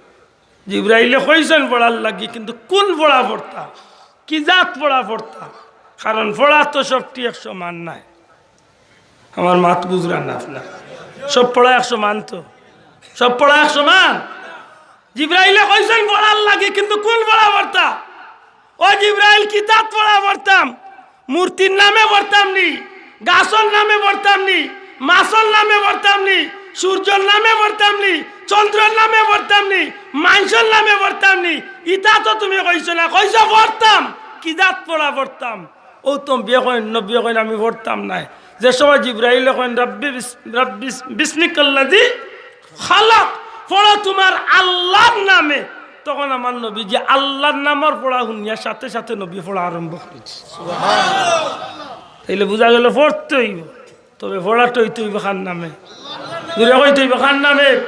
জিব্রাইলে কইছইন পড়ার লাগি, কিন্তু কুন পড়া পড়তা, কি জাত পড়া পড়তা? কারণ পড়া তো সবটি এক সমান নায়। আমার মাত বুঝরা না আপনারা? সব পড়া এক সমান তো? সব পড়া এক সমান? জিব্রাইলে কইছইন পড়ার লাগি, কিন্তু কুন পড়া পড়তা? ও জিব্রাইল, কি জাত পড়া পড়তাম? মূর্তির নামে পড়তাম নি, গাছর নামে পড়তাম নি, মাছর নামে পড়তাম নি, সূর্যর নামে পড়তাম নি, চন্দ্রর নামে পড়তাম নি, মানষর নামে পড়তাম নি? ইতা তো তুমি কইছো না, কইছো পড়তাম। কি জাত পড়া পড়তাম? ও তো নবীয়ে কইন, নবীয়ে কইন, "আমি পড়তাম নায়।" যে সময় জিব্রাইলে কইন, "রাব্বি বিস-, রাব্বি বিস-, বিসমিকাল্লাযী খালাক, পড়ো তুমার আল্লার নামে।" তখন আমার নবীজি আল্লার নামর পড়া হুনিয়া সাথে সাথে নবী পড়া আরম্ভ করি দিছে। তাইলে বুঝা গেল পড়তে অইবো, তবে পড়াটা অইতে অইবো কার নামে? জুরে কইতে অইবো কার নামে?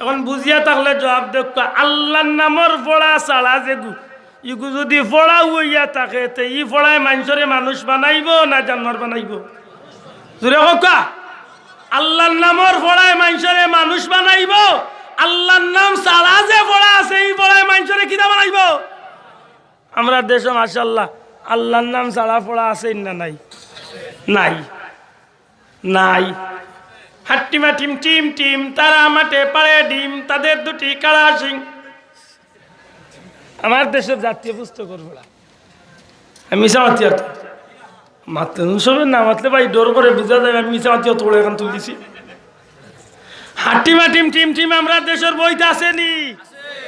এখন বুঝিয়া থাকলে জুয়াব দেউক্কা। আল্লার নামর পড়া ছাড়া যেগু, ইগু যুদি পড়াউ অইয়া থাকে, তে ই পড়ায় মানষরে মানুষ বানাইবো না জানোয়ার বানাইবো? জুরে কউক্কা। আল্লার নামর পড়ায় মানষরে মানুষ বানাইবো, আল্লার নাম ছাড়া যে পড়া আছে, ই পড়ায় মানষরে কিতা বানাইবো? আমরার দেশো মাশাআল্লাহ আল্লার নাম ছাড়া পড়া আছে না নাই? নাই, নাই। হাট্টিমা টিম টিম টিম, তারা মাঠে পাড়ে ডিম, তাদের দুটি কাড়া শিং। আমার দেশর জাতীয় পুস্তকর পড়া। আমি মিছা মাতিয়ার তো। মাততে সবে না মাতলে ভাই ডর করে, বুঝা যায় আমি মিছা মাতিয়ার তো, এখন তুলিছি। হাট্টিমা টিম টিম টিম আমরার দেশর বইত আছে নি?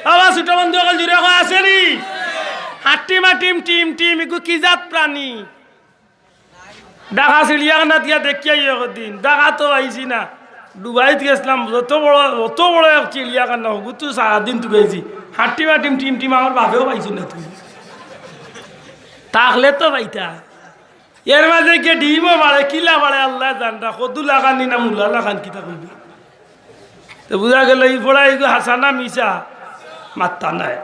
বাবা, ছোট বন্ধু অকল জুরে কও, আছে নি? হাট্টিমা টিম টিম টিম, ইগু কি জাত প্রাণী? ঢাকা চিড়িয়াখানাত গিয়া দেখিয়া আইও একদিন, ঢাকাত তো পাইছি না, ডুবাইত গেছলাম, যত বড়, অত বড় এক চিড়িয়াখানা, হগুত তো সারাদিন তুকাইছি। হাট্টিমা টিম টিম টিম, আমার বাপেও পাইছইন না তুমি। থাকলে তো পাইতা। এর মাঝে গিয়া ডিমও বাড়ে, কিলা বাড়ে আল্লায় জানরা, কদু লাখানি না মুলা লাখান কিতা কইবি। তে বুঝা গেল ই পড়া ইগু হাছা না মিছা? মাত্তা নাই।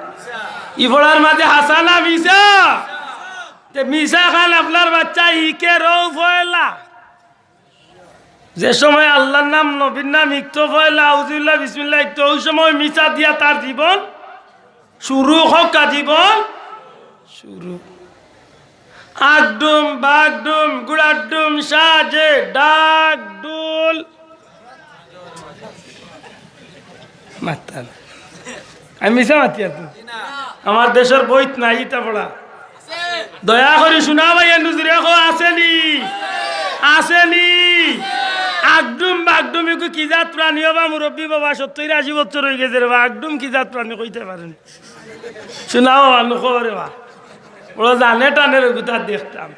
ই পড়ার মাঝে হাছা না মিছা? তে মিছা খান আপনার বাচ্চায় হিকে রউ পয়লা। যে সময় আল্লার নাম, নবীর নাম হিকতো পয়লা, আউযুবিল্লাহ, বিসমিল্লাহ হিকতো, অউ সময় মিছা দিয়া তার জীবন শুরু, কউক্কা জীবন শুরু। আগডুম, বাগডুম, গুড়ার ডুম, সাজে, ডাক, ডুল। মাত্তা না। আমি মিছা মাতিয়ার তো। আমার দেশর বইত নাই ইতা পড়া। দয়া করি হুনা ভাই, এনু জুরে কও, আছে নি? আছে নি? আগডুম বাগডুম ইগু কি জাত প্রাণী বা মুরব্বি বাবা, সত্তইর আশি বছর অইগেছে রে বা, আগডুম কি জাত প্রাণী কইতা পারইন? হুনাও, আনু কও রে বা। বড় জানে টানে রে গুতা দেখতাম।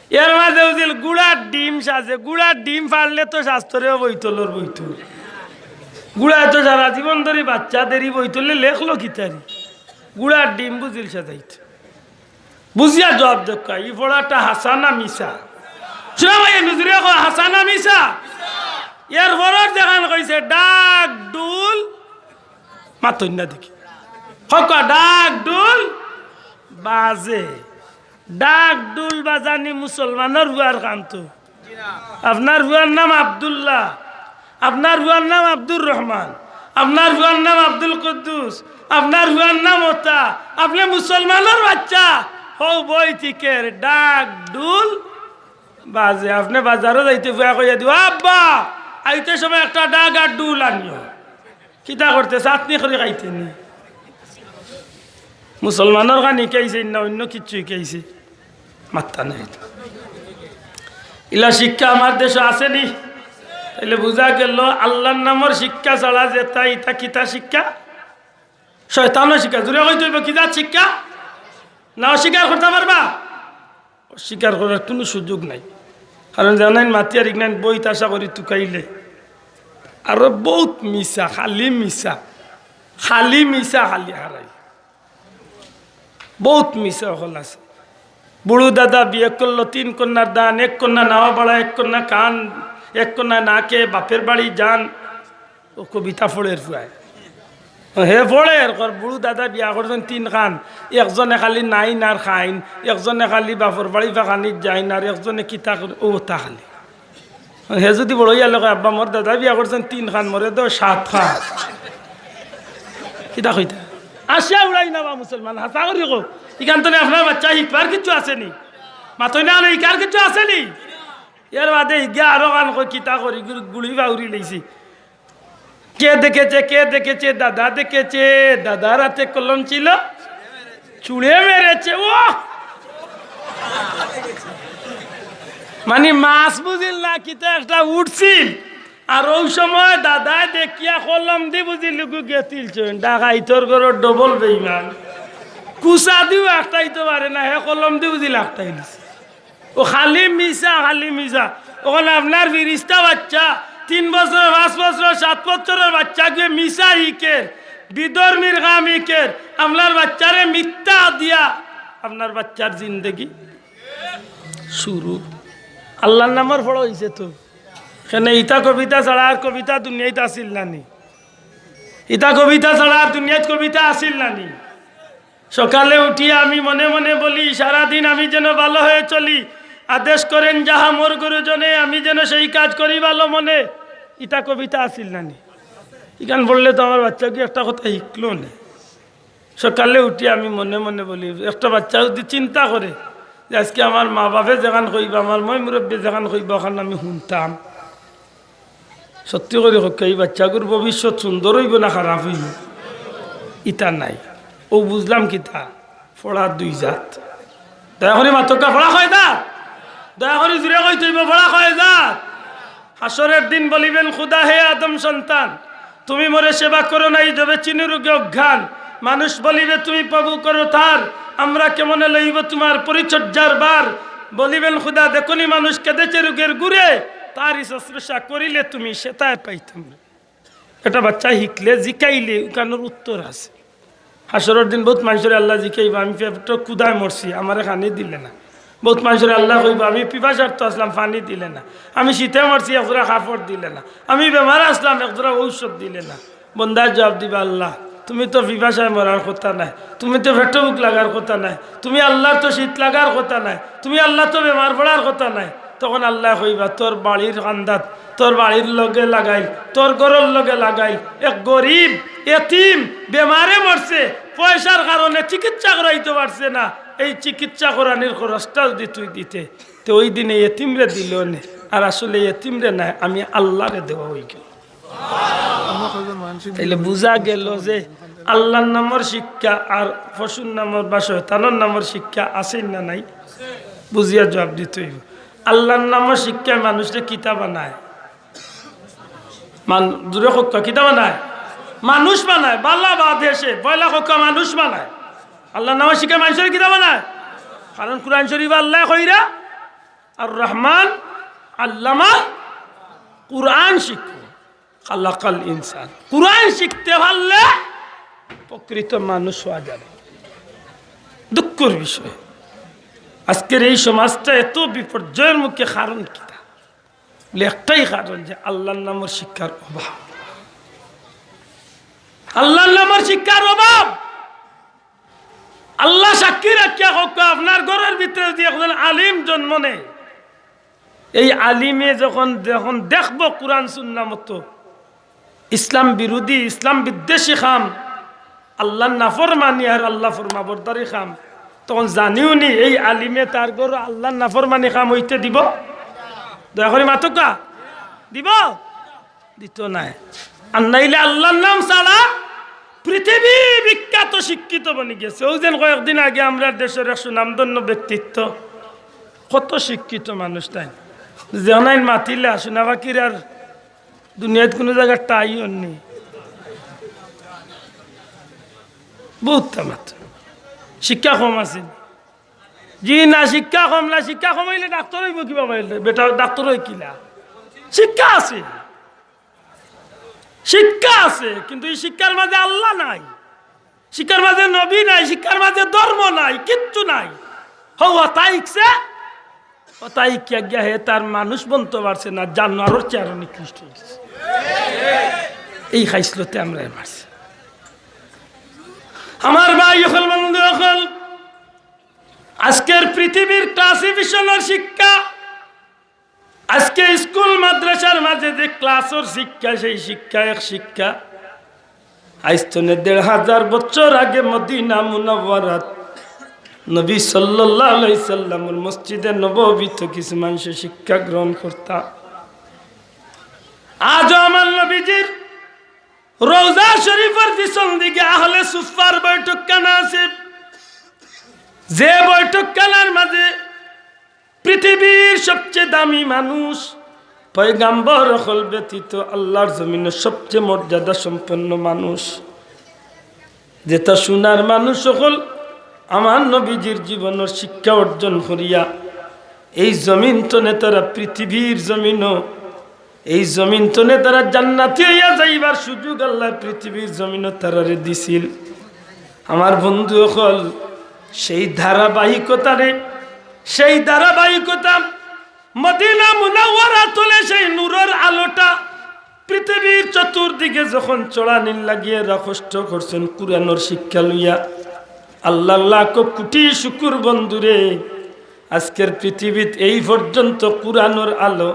এর মাঝে উজিল গুড়ার ডিম সাজে, গুড়ার ডিম পারলে তো শাস্তরেও বইতলর বইতল। গুড়ায় তো সারা জীবন ধরি বাচ্চাদেরই বইতলে লেখলো কিতারি? গুড়ার ডিম বুঝিল সাজাইত। বুঝিয়া জুয়াব দেউক্কা, ই পড়াটা হাছা না মিছা? হুনা ভাই, এনু জুরে কও, হাছা না মিছা? এর পরর যেখান কইছে ডাক ডুল, মাতইন না দেখি। কউক্কা ডাক ডুল বাজে। ডাক ডুল বাজানি মুসলমানর পুয়ার কাম তো। আপনার পুয়ার নাম আব্দুল্লাহ, আপনার পুয়ার নাম আব্দুর রহমান, আপনার পুয়ার নাম আব্দুল কুদ্দুস, আপনার পুয়ার নাম অতা, আপনে মুসলমানর বাচ্চা, হউ বইত হিকের ডাক ডুল বাজে। আপনে বাজারো যাইতে পুয়ায় কইয়া দিবো, "আব্বা, আইতে সময় একটা ডাক আর ডুল আনিও।" কিতা করতে? চাটনি করি খাইতে নি? মুসলমানর খানি হিকাইছে না অইন্য কিচ্ছু হিকাইছে? মাত্তা নাই তো। ইলা শিক্ষা আমার দেশো আছে নি? তাইলে বুঝা গেল আল্লার নামর শিক্ষা ছাড়া যেতা, ইতা কিতা শিক্ষা? শয়তানর শিক্ষা। জুরে কইতে অইবো, কি জাত শিক্ষা? না অস্বীকার করতা পারবা? অস্বীকার করার কুনু সুযোগ নাই। কারণ জানইন মাতিয়ার ইগনাইন বইত আশা করি তুকাইলে আরো বউত মিছা, খালি মিছা, খালি মিছা, খালি হারাই। বউত মিছা অকল আছে। বুড়ু দাদা বিয়া করলো, তিন কন্যার দান, এক কন্যা নাওয়া বাড়া, এক কন্যা কান, এক কন্যা নাকে, বাপের বাড়ি যান। ও কবিতা পড়ের পুয়ায়। হে পড়ের, কর বুড়ু দাদা বিয়া করছইন তিন খান, একজনে খালি নাইন আর খাইন, একজনে খালি বাপর বাড়ি ফাখানিত যাইন, আর একজনে কিতা করে, অউ তা খালি। হে যুদি বড় অইয়া কয়, "আব্বা, মোর দাদা বিয়া করছইন তিন খান, মোরে দেও সাত খান।" কিতা কইতা? আসিয়া উড়াই না বা মুসলমান, হাছা করি কও। ইখান তনে আপনার বাচ্চায় হিকবার কিচ্ছু আছে নি? মাতইন না, ইকার কিচ্ছু আছে নি? এর বাদে ইগিয়া আরো খান কয় কিতা করি, গুড়-, গুড়ি ফাউরি লইছি। কে দেখেছে, কে দেখেছে? দাদা দেখেছে, দাদার হাতে কলম ছিল, ছুঁড়ে মেরেছে। ও মানে মাছ বুঝিল না, কিতা একটা উঠছিল। আর অউ সময় দাদায় দেখিয়া কলম দি বুঝিল গু গেছিল চইন। ডাকাইতর ঘরর ডবল বেইমান। কুচা দিও আটকাইতো পারে না, হে কলম দি বুঝিল আটকাই দিছে। ও খালি মিছা, খালি মিছা। অখন আপনার ফিরিস্তা বাচ্চা, তিন বছর, পাঁচ বছর, সাত বছরর বাচ্চাগুয়ে মিছা হিকের, বিধর্মীর কাম হিকের, আপনার বাচ্চারে মিথ্যা দিয়া আপনার বাচ্চার জিন্দেগি শুরু। আল্লার নামর পড়া অইছে তো। কেনে ইতা কবিতা ছাড়া আর কবিতা দুনিয়াত আছিল না নি? ইতা কবিতা ছাড়া আর দুনিয়াত কবিতা আছিল না নি? সকালে উঠিয়া আমি মনে মনে বলি, সারাদিন আমি যেন ভালো হয়ে চলি। আদেশ করেন যাহা মোর গুরুজনে, আমি যেন সেই কাজ করি ভালো মনে। ইতা কবিতা আছিল না নি? ইখান পড়লে তো আমার বাচ্চাগুয়ে একটা কথা হিকলো না। সকালে উঠি আমি মনে মনে বলি, একটা বাচ্চা যদি চিন্তা করে যে আজকে আমার মা বাপে যেখান কইবা, আমার ময় মুরব্বি যেখান কইবা, অখান আমি হুনতাম। সত্যি করি কউক্কা, ই বাচ্চাগুর ভবিষ্যৎ সুন্দর অইবো না খারাপ অইবো? ইতা নাই। অউ বুঝলাম কিতা? পড়া দুই জাত। দয়া করি মাতউক্কা, পড়া কয় জাত? দয়া করি জুরে কইতে অইবো, পড়া কয় জাত? হাশরের দিন বলিবেন, "খুদা হে আদম সন্তান, তুমি মোরে সেবা করো নাই, যবে চিনি রোগে অজ্ঞান।" মানুষ বলিবে, "তুমি প্রভু করো তার, আমরা কেমনে লইব তোমার পরিচর্যার ভার?" বলিবেন, "খুদা, দেখনি মানুষ কেঁদেছে রোগের গুরে, তারই শুশ্রূষা করিলে তুমি সেতায় পাইতাম।" একটা বাচ্চায় হিকলে, জিকাইলে, অখানর উত্তর আছে। হাশরর দিন বউত মানষরে আল্লায় জিকাইবা, "আমি পেটো ক্ষুধায় মরছি, আমারে পানি দিলে না।" বউত মানষরে আল্লায় কইবা, "আমি পিপাসার্ত আছলাম, পানি দিলে না। আমি শীতে মরছি, এক জোড়া কাপড় দিলে না। আমি বেমার আছলাম, এক জোড়া ঔষধ দিলে না।" বন্দায় জুয়াব দিবা, "আল্লা, তুমি তো পিপাসায় মরার কথা নায়, তুমি তো পেটো ভুক লাগার কথা নায়, তুমি আল্লার তো শীত লাগার কথা নায়, তুমি আল্লা তো বেমার পড়ার কথা নায়।" তখন আল্লায় কইবা, "তোর বাড়ির কান্দাত, তোর বাড়ির লগে লাগাইল, তোর ঘরর লগে লাগাইল, এক গরিব, এতিম, বেমারে মরছে, পয়সার কারণে চিকিৎসা করাইতো পারছে না, এই চিকিৎসা করানির খরচটা যুদি তুই দিতে, তে ওই দিনে এতিমরে দিলো নে, আর আসলে এতিমরে নায়, আমি আল্লারে দেওয়া অইগেল।" তাইলে বুঝা গেল যে আল্লার নামর শিক্ষা আর পশুর নামর বা শয়তানর নামর শিক্ষা আছে না নাই? বুঝিয়া জুয়াব দিতে অইবো। আল্লার নামর শিক্ষায় মানুষরে কিতা বানায়? মান-, জুরে কউক্কা, কিতা বানায়? মানুষ বানায়। বালা বাদে সে, পয়লা কউক্কা মানুষ বানায়। আল্লার নামর শিক্ষায় মানুষরে কিতা বানায়? কারণ কুরআন শরিফো আল্লায় কইরা, "আর রহমান আল্লামাল কুরআন শিখো।" খালাকাল ইনসান। কুরআন শিখতে পারলে প্রকৃত মানুষ অওয়া যাবে। দুঃখর বিষয়, আজকের এই সমাজটা এত বিপর্যয়ের মুখে, কারণ কিতা? বলে, একটাই কারণ যে আল্লার নামর শিক্ষার অভাব। আল্লার নামর শিক্ষার অভাব। আল্লা সাক্ষী রাখিয়া কউক্কা, আপনার ঘরর ভিতরে যুদি একজন আলিম জন্ম নেয়, এই আলিমে যখন, যখন দেখবো কুরআন সুন্নাহ মতো ইসলাম বিরোধী, ইসলাম বিদ্বেষী কাম, আল্লার নাফরমানি আর আল্লা ফরমাবরদারি কাম, তখন জানিও নি এই আলিমে তার ঘরো আল্লার নাফরমানি কাম অইতে দিবো? দয়া করি মাতউক্কা, দিবো? দিতো নায়। আর নাইলে আল্লার নাম ছাড়া পৃথিবী বিখ্যাত শিক্ষিত বনি গেছে। অউ যেন কয়েকদিন আগে আমরার দেশর এক সুনামধন্য ব্যক্তিত্ব, কত শিক্ষিত মানুষ তাইন, যেনাইন মাতিলা সোনাবাকির আর দুনিয়াত কুনু জাগাত টাই অর নি। বউততা মাত। শিক্ষা কম আছে। জি না, শিক্ষা কম না, শিক্ষা কম অইলে ডাক্তর অইবো কিবা অইলে? বেটা ডাক্তর অয় কিলা? শিক্ষা আছে। শিক্ষা আছে, কিন্তু ই শিক্ষার মাঝে আল্লা নাই, শিক্ষার মাঝে নবী নাই, শিক্ষার মাঝে ধর্ম নাই, কিচ্ছু নাই। হউ, অতা হিকছে, অতা হিকিয়া গিয়া হে তার মানুষ বনতো পারছে না, জানোয়ারর চেয়ে আরো নিকৃষ্ট অই গেছে। এই খাইছলতে আমরারে মারছে। আমার ভাই অকল, বন্ধু অকল, আজকের পৃথিবীর ক্লাসিফিকেশনর শিক্ষা, আজকে স্কুল মাদ্রাসার মাঝে যে ক্লাসর শিক্ষা, সেই শিক্ষা এক শিক্ষা। আইজ তনে দেড় হাজার বছর আগে মদিনা মুনাওয়ারাত নবী সাল্লাল্লাহু আলাইহি সাল্লামর মসজিদে নববীত কিছু মানষে শিক্ষা গ্রহণ করতা। আজও আমার নবীজির রওজা শরীফর পিছন দিকে আহলে সুফফার বৈঠকখানা আছে, যে বৈঠকখানার মাঝে পৃথিবীর সবচেয়ে দামি মানুষ, পয়গাম্বর অকল ব্যতীত আল্লাহর জমিনর সবচেয়ে মর্যাদা সম্পন্ন মানুষ, যেটা সোনার মানুষ অকল আমার নবীজির জীবনর শিক্ষা অর্জন করিয়া এই জমিন তনে তারা পৃথিবীর জমিনও, এই জমিন তনে তারা জান্নাতি অইয়া যাইবার সুযোগ আল্লাহ পৃথিবীর জমিনও তারারে দিছিল। আমার বন্ধু অকল, সেই ধারাবাহিকতারে, সেই ধারাবাহিকতা মদিনা মুনাওয়ারা তলে সেই নূরর আলোটা পৃথিবীর চতুর্দিকে যখন ছড়ানির লাগিয়া এরা কষ্ট করছইন কোরআনর শিক্ষা লইয়া, আল্লাহর লাখো কোটি শুকুর বন্ধুরে, আজকের পৃথিবীত এই পর্যন্ত কোরআনর আলো,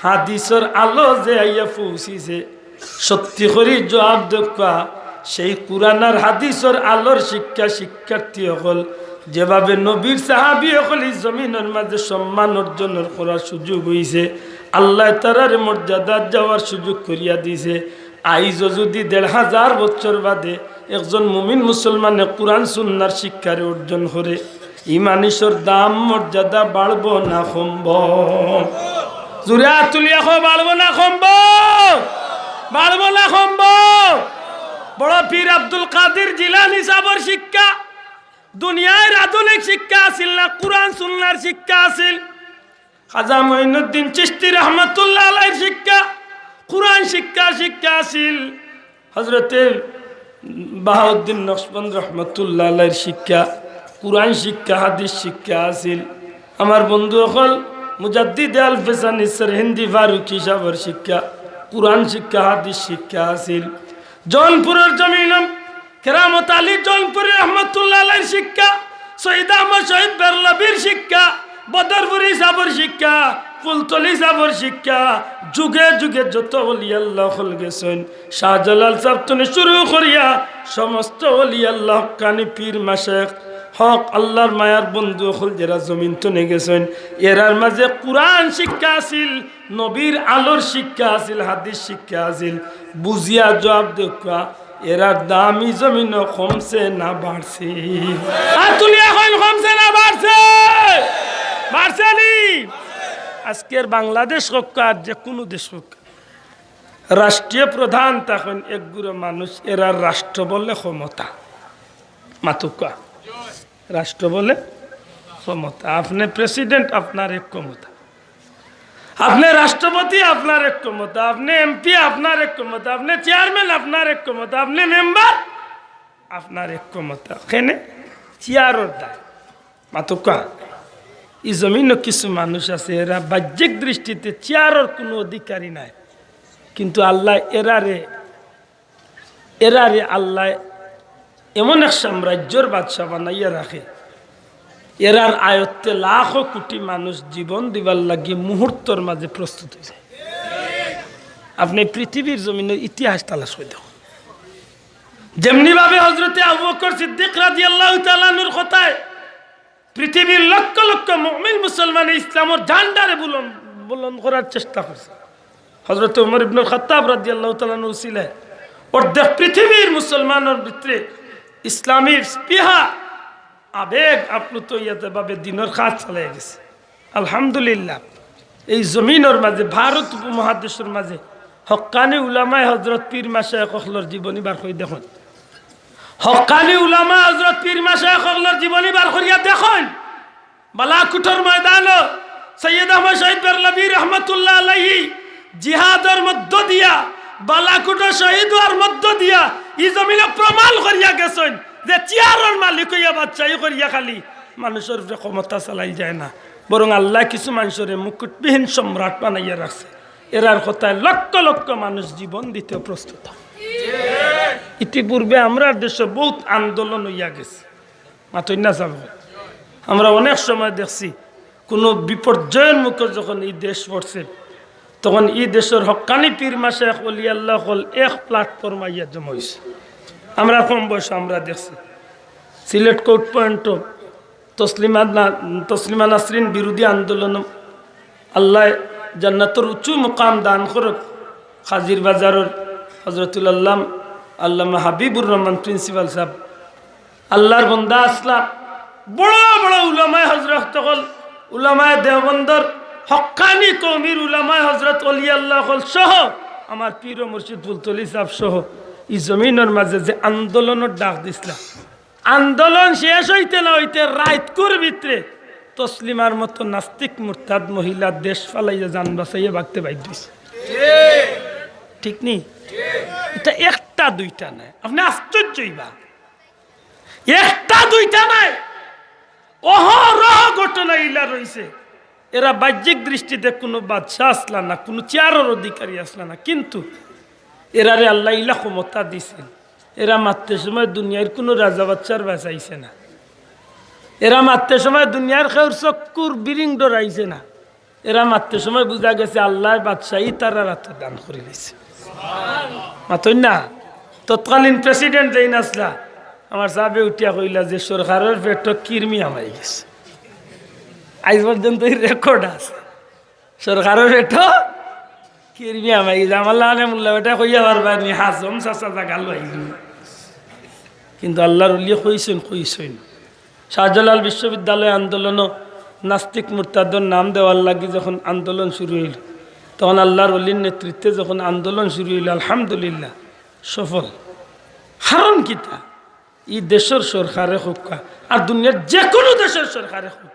হাদিসর আলো যে আইয়া পৌঁছিছে, সত্যি করি জবাব দেউক্কা, সেই কোরআন আর হাদিসর আলোর শিক্ষা শিক্ষার্থী অকল যেভাবে নবীর সাহাবী অকল ই জমিনর মাঝে সম্মান অর্জনর করার সুযোগ অইছে, আল্লায় তারারে মর্যাদাত যাওয়ার সুযোগ করিয়া দিছে। আইজও যুদি দেড় হাজার বছর বাদে একজন মুমিন মুসলমানে কোরআন সুন্নার শিক্ষারে অর্জন করে, ই মানষর দাম মর্যাদা বাড়বো না কমবো? জুরে আত তুলিয়া কও, বাড়বো না কমবো? বাড়বো না কমবো? বড় পীর আব্দুল কাদির জিলানী সাবর শিক্ষা দুনিয়ার আধুনিক শিক্ষা আছিল না, কোরআন সুন্নার শিক্ষা আছিল। খাজা মঈনুদ্দিন চিশতি রহমতুল্লাহ আলাইহির শিক্ষা কোরআন শিক্ষা, শিক্ষা আছিল। হজরতে বাহাউদ্দিন নকশবন্দ রহমতুল্লাহ আলাইহির শিক্ষা কোরআন শিক্ষা, হাদিস শিক্ষা আছিল। আমার বন্ধু অকল মুজাদ্দিদে আলফে সানি সরহিন্দি ফারুকী সাবর শিক্ষা কোরআন শিক্ষা, হাদিস শিক্ষা আছিল। জৌনপুরর জমিন কেরামত আলী জৌনপুরী রহমতুল্লাহ আলাইহির শিক্ষা, সৈয়দ আহমদ শহীদ বেরলভীর শিক্ষা, বদরপুরী সাবর শিক্ষা, ফুলতলি সাবর শিক্ষা, যুগে যুগে যত ওলি আল্লাহ অকল গেছইন, শাহজালাল সাব তনে শুরু করিয়া সমস্ত ওলি আল্লাহ, হক্কানি পীর মাশায়েখ, হক আল্লাহর মায়ার বন্ধু অকল যেরা জমিন তনে গেছইন, এরার মাঝে কোরআন শিক্ষা আছিল, নবীর আলোর শিক্ষা আছিল, হাদিস শিক্ষা আছিল। বুঝিয়া জবাব দেউক্কা, এরার দাম ই জমিনও কমছে না বাড়ছে? আত তুলিয়া কইন, কমছে না বাড়ছে? বাড়ছে নি? আজকের বাংলাদেশ হউক আর যে কুনু দেশ হউক, রাষ্ট্রীয় প্রধান তখন একগুলো মানুষ, এরার রাষ্ট্র বলে ক্ষমতা। মাতুক্কা, রাষ্ট্র বলে ক্ষমতা। আপনে প্রেসিডেন্ট, আপনার এক ক্ষমতা। আপনে রাষ্ট্রপতি, আপনার এক ক্ষমতা। আপনে এমপি, আপনার এক ক্ষমতা। আপনে চেয়ারম্যান, আপনার এক ক্ষমতা। আপনে মেম্বার, আপনার এক ক্ষমতা। কেনে? চেয়ারর দায়। মাতুক্কা, ই জমিনও কিছু মানুষ আছে, এরা বাহ্যিক দৃষ্টিতে চেয়ারর কুনু অধিকারী নায়, কিন্তু আল্লায় এরারে এরারে আল্লায় এমন এক সাম্রাজ্যর বাদশা বানাইয়া রাখে, এরার আয়ত্তে লাখো কোটি মানুষ জীবন দিবার লাগি মুহূর্তর মাঝে প্রস্তুত অইযায়। আপনে পৃথিবীর জমিনর ইতিহাস তালাশ করি দেখো, যেমনি ভাবে হজরতে আবু বকর সিদ্দিক রাদিয়াল্লাহু তাআলা আনহুর কথায় পৃথিবীর লক্ষ লক্ষ মুমিন মুসলমানে ইসলামর ঝান্ডারে বুলন-, বুলন্দ করার চেষ্টা করছে। হজরত উমর ইবনুল খাত্তাব রাদিয়াল্লাহু তাআলা আনহুর উসিলায় অর্ধেক পৃথিবীর মুসলমানর ভিতরে ইসলামীর স্পৃহা, আবেগ আপ্লুত অইয়া যেভাবে দ্বীনর কাজ চালাইয়া গেছে। আলহামদুলিল্লাহ, এই জমিনর মাঝে ভারত উপমহাদেশর মাঝে হক্কানি উলামায়ে হজরত পীর মাশায়েখ অকলর জীবনী বার করি দেখইন। হক্কানি উলামা হজরত পীর মাশায়েখ অকলর জীবনী বার করিয়া দেখইন। বালাকোটর ময়দানো সৈয়দ আহমদ শহীদ বেরলভী রহমতুল্লাহ আলাইহি জিহাদর মধ্য দিয়া, বালাকোটো শহীদ অওয়ার মধ্য দিয়া ই জমিনে প্রমাণ করিয়া গেছইন যে চেয়ারর মালিক অইয়া বাদশাহী করিয়া খালি মানষর উপরে ক্ষমতা চালাই যায় না, বরং আল্লায় কিছু মানষরে মুকুটবিহীন সম্রাট বানাইয়া রাখছে। এরার কথায় লক্ষ লক্ষ মানুষ জীবন দিতেও প্রস্তুত। ইতিপূর্বে আমরার দেশো বউত আন্দোলন অইয়া গেছে, মাতইন না সাব। আমরা অনেক সময় দেখছি, কুনু বিপর্যয়র মুখো যখন ই দেশ পড়ছে, তখন ই দেশর হক্কানি পীর মাশায়েখ অলি আল্লাহ অকল এক প্ল্যাটফর্মো আইয়া জমা অইছে। আমরা কম বয়স আমরা দেখছি সিলেট কোর্ট পয়েন্টও তসলিমা না-, তসলিমা নাসরিন বিরোধী আন্দোলন, আল্লাহ জান্নাতর উঁচু মুকাম দান করুক। কাজির বাজারর হজরতুল আল্লাম আল্লামা হাবিবুর রহমান প্রিন্সিপাল সাহেব আল্লাহর বন্দা আছলা, বড় বড় উলামায়ে হজরত অকল, উলামায়ে দেওবন্দর হক্কানি কওমির উলামায়ে হজরত অলি আল্লাহ অকল সহ আমার পীর ও মুর্শিদ ফুলতলি সাহেব সহ ই জমিনর মাঝে যে আন্দোলনর ডাক দিছলা, আন্দোলন শেষ অইতে না অইতে রাইতকুর ভিতরে তসলিমার মতো নাস্তিক মুরতাদ মহিলা দেশ ফালাইয়া জান বাঁচাইয়া ভাগতে বাধ্য অইছে। ঠিক নি? ইটা একটা দুইটা নায়, আপনে আশ্চর্য অইবা। একটা দুইটা নায়, অহরহ ঘটনা ইলা রইছে। এরা বাহ্যিক দৃষ্টিতে কুনু বাদশা আছলা না, কুনু চেয়ারর অধিকারী আছলা না, কিন্তু এরারে আল্লায় ইলা ক্ষমতা দিছইন। এরা মাততে সময় দুনিয়ার কুনু রাজা বাদশার বায় চাইছে না। এরা মাততে সময় দুনিয়ার কেউর চক্ষুর বিরিং ডরাইছে না। এরা মাততে সময় বুঝা গেছে আল্লায় বাদশাই তারার আতো দান করি দিছে। মাতইন না? তৎকালীন প্রেসিডেন্ট যেইন আছলা, আমার সাবে উঠিয়া কইলা যে সরকারর পেটো কিরমি হামাই গেছে। আইজ পর্যন্ত ই রেকর্ড আছে। সরকারর পেটো কিরমি হামাই গেছে। আমার লাখান মুল্লা বেটায় কইয়া পারবা নি, হাজম চাচা জাগা লইল। কিন্তু আল্লাহর অলিয়ে কইছইন, কইছইন। শাহজালাল বিশ্ববিদ্যালয় আন্দোলনও নাস্তিক মুরতাদর নাম দেওয়ার লাগি যখন আন্দোলন শুরু অইল, তখন আল্লাহর অলির নেতৃত্বে যখন আন্দোলন শুরু অইল, আলহামদুলিল্লাহ, সফল। কারণ কিতা? ই দেশর সরকারে হউক্কা, আর দুনিয়ার যে কুনু দেশর সরকারে হউক,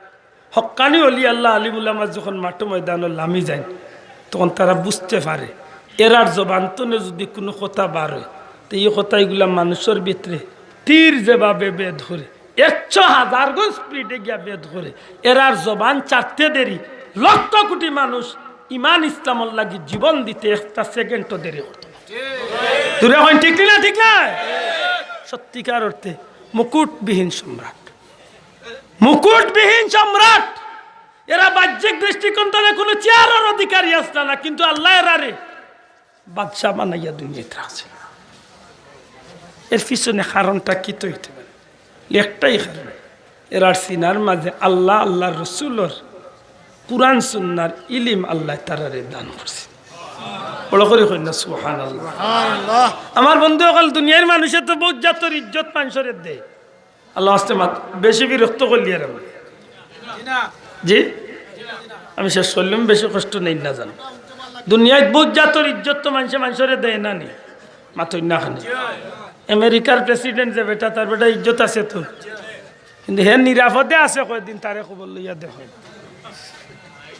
হক্কানি অলি আল্লাহ আলিম উলামা যখন মাঠো ময়দানো লামি যাইন, তখন তারা বুঝতে পারে, এরার জবান তনে যুদি কুনু কথা বার অয়, তে ই কথা ইগুলা মানুষর ভিতরে তীর যেভাবে ভেদ করে, একশো হাজার গুণ স্পিডে গিয়া ভেদ করে। এরার জবান ছাড়তে দেরি, লক্ষ কোটি মানুষ ইমান ইসলামর লাগি জীবন দিতে একটা সেকেন্ডও দেরি করতো না। জোরে কইন, ঠিক না? ঠিক না? সত্যিকার অর্থে মুকুটবিহীন সম্রাট, মুকুটবিহীন সম্রাট। এরা বাহ্যিক দৃষ্টিকোণ তনে কুনু চেয়ারর অধিকারী আছলা না, কিন্তু আল্লায় এরারে বাদশা বানাইয়া দুনিয়াত রাখছে। এর পিছনে কারণটা কিতা অইতে পারে? একটাই কারণ, এরার সিনার মাঝে আল্লাহ, আল্লাহর রসুলর কুরআন সুন্নার ইলিম আল্লায় তারারে দান করছে। বড় করি কইন না সুবহানাল্লাহ। আমার বন্ধু অকল, দুনিয়ার মানুষে তো বউত জাতর ইজ্জত মানষরে দেয়। আল্লাহ আস্তে মাত বেশি বিরক্ত করলি আর আমি। জি, আমি শেষ করলাম, বেশি কষ্ট নেই না জান। দুনিয়াত বউত জাতর ইজ্জত তো মানষে মানষরে দেয় না নি, মাতইন না খানে। আমেরিকার প্রেসিডেন্ট যে বেটা, তার বেটা ইজ্জত আছে তো, কিন্তু হে নিরাপদে আছে কয়দিন, তারে খবর লইয়া দেখো,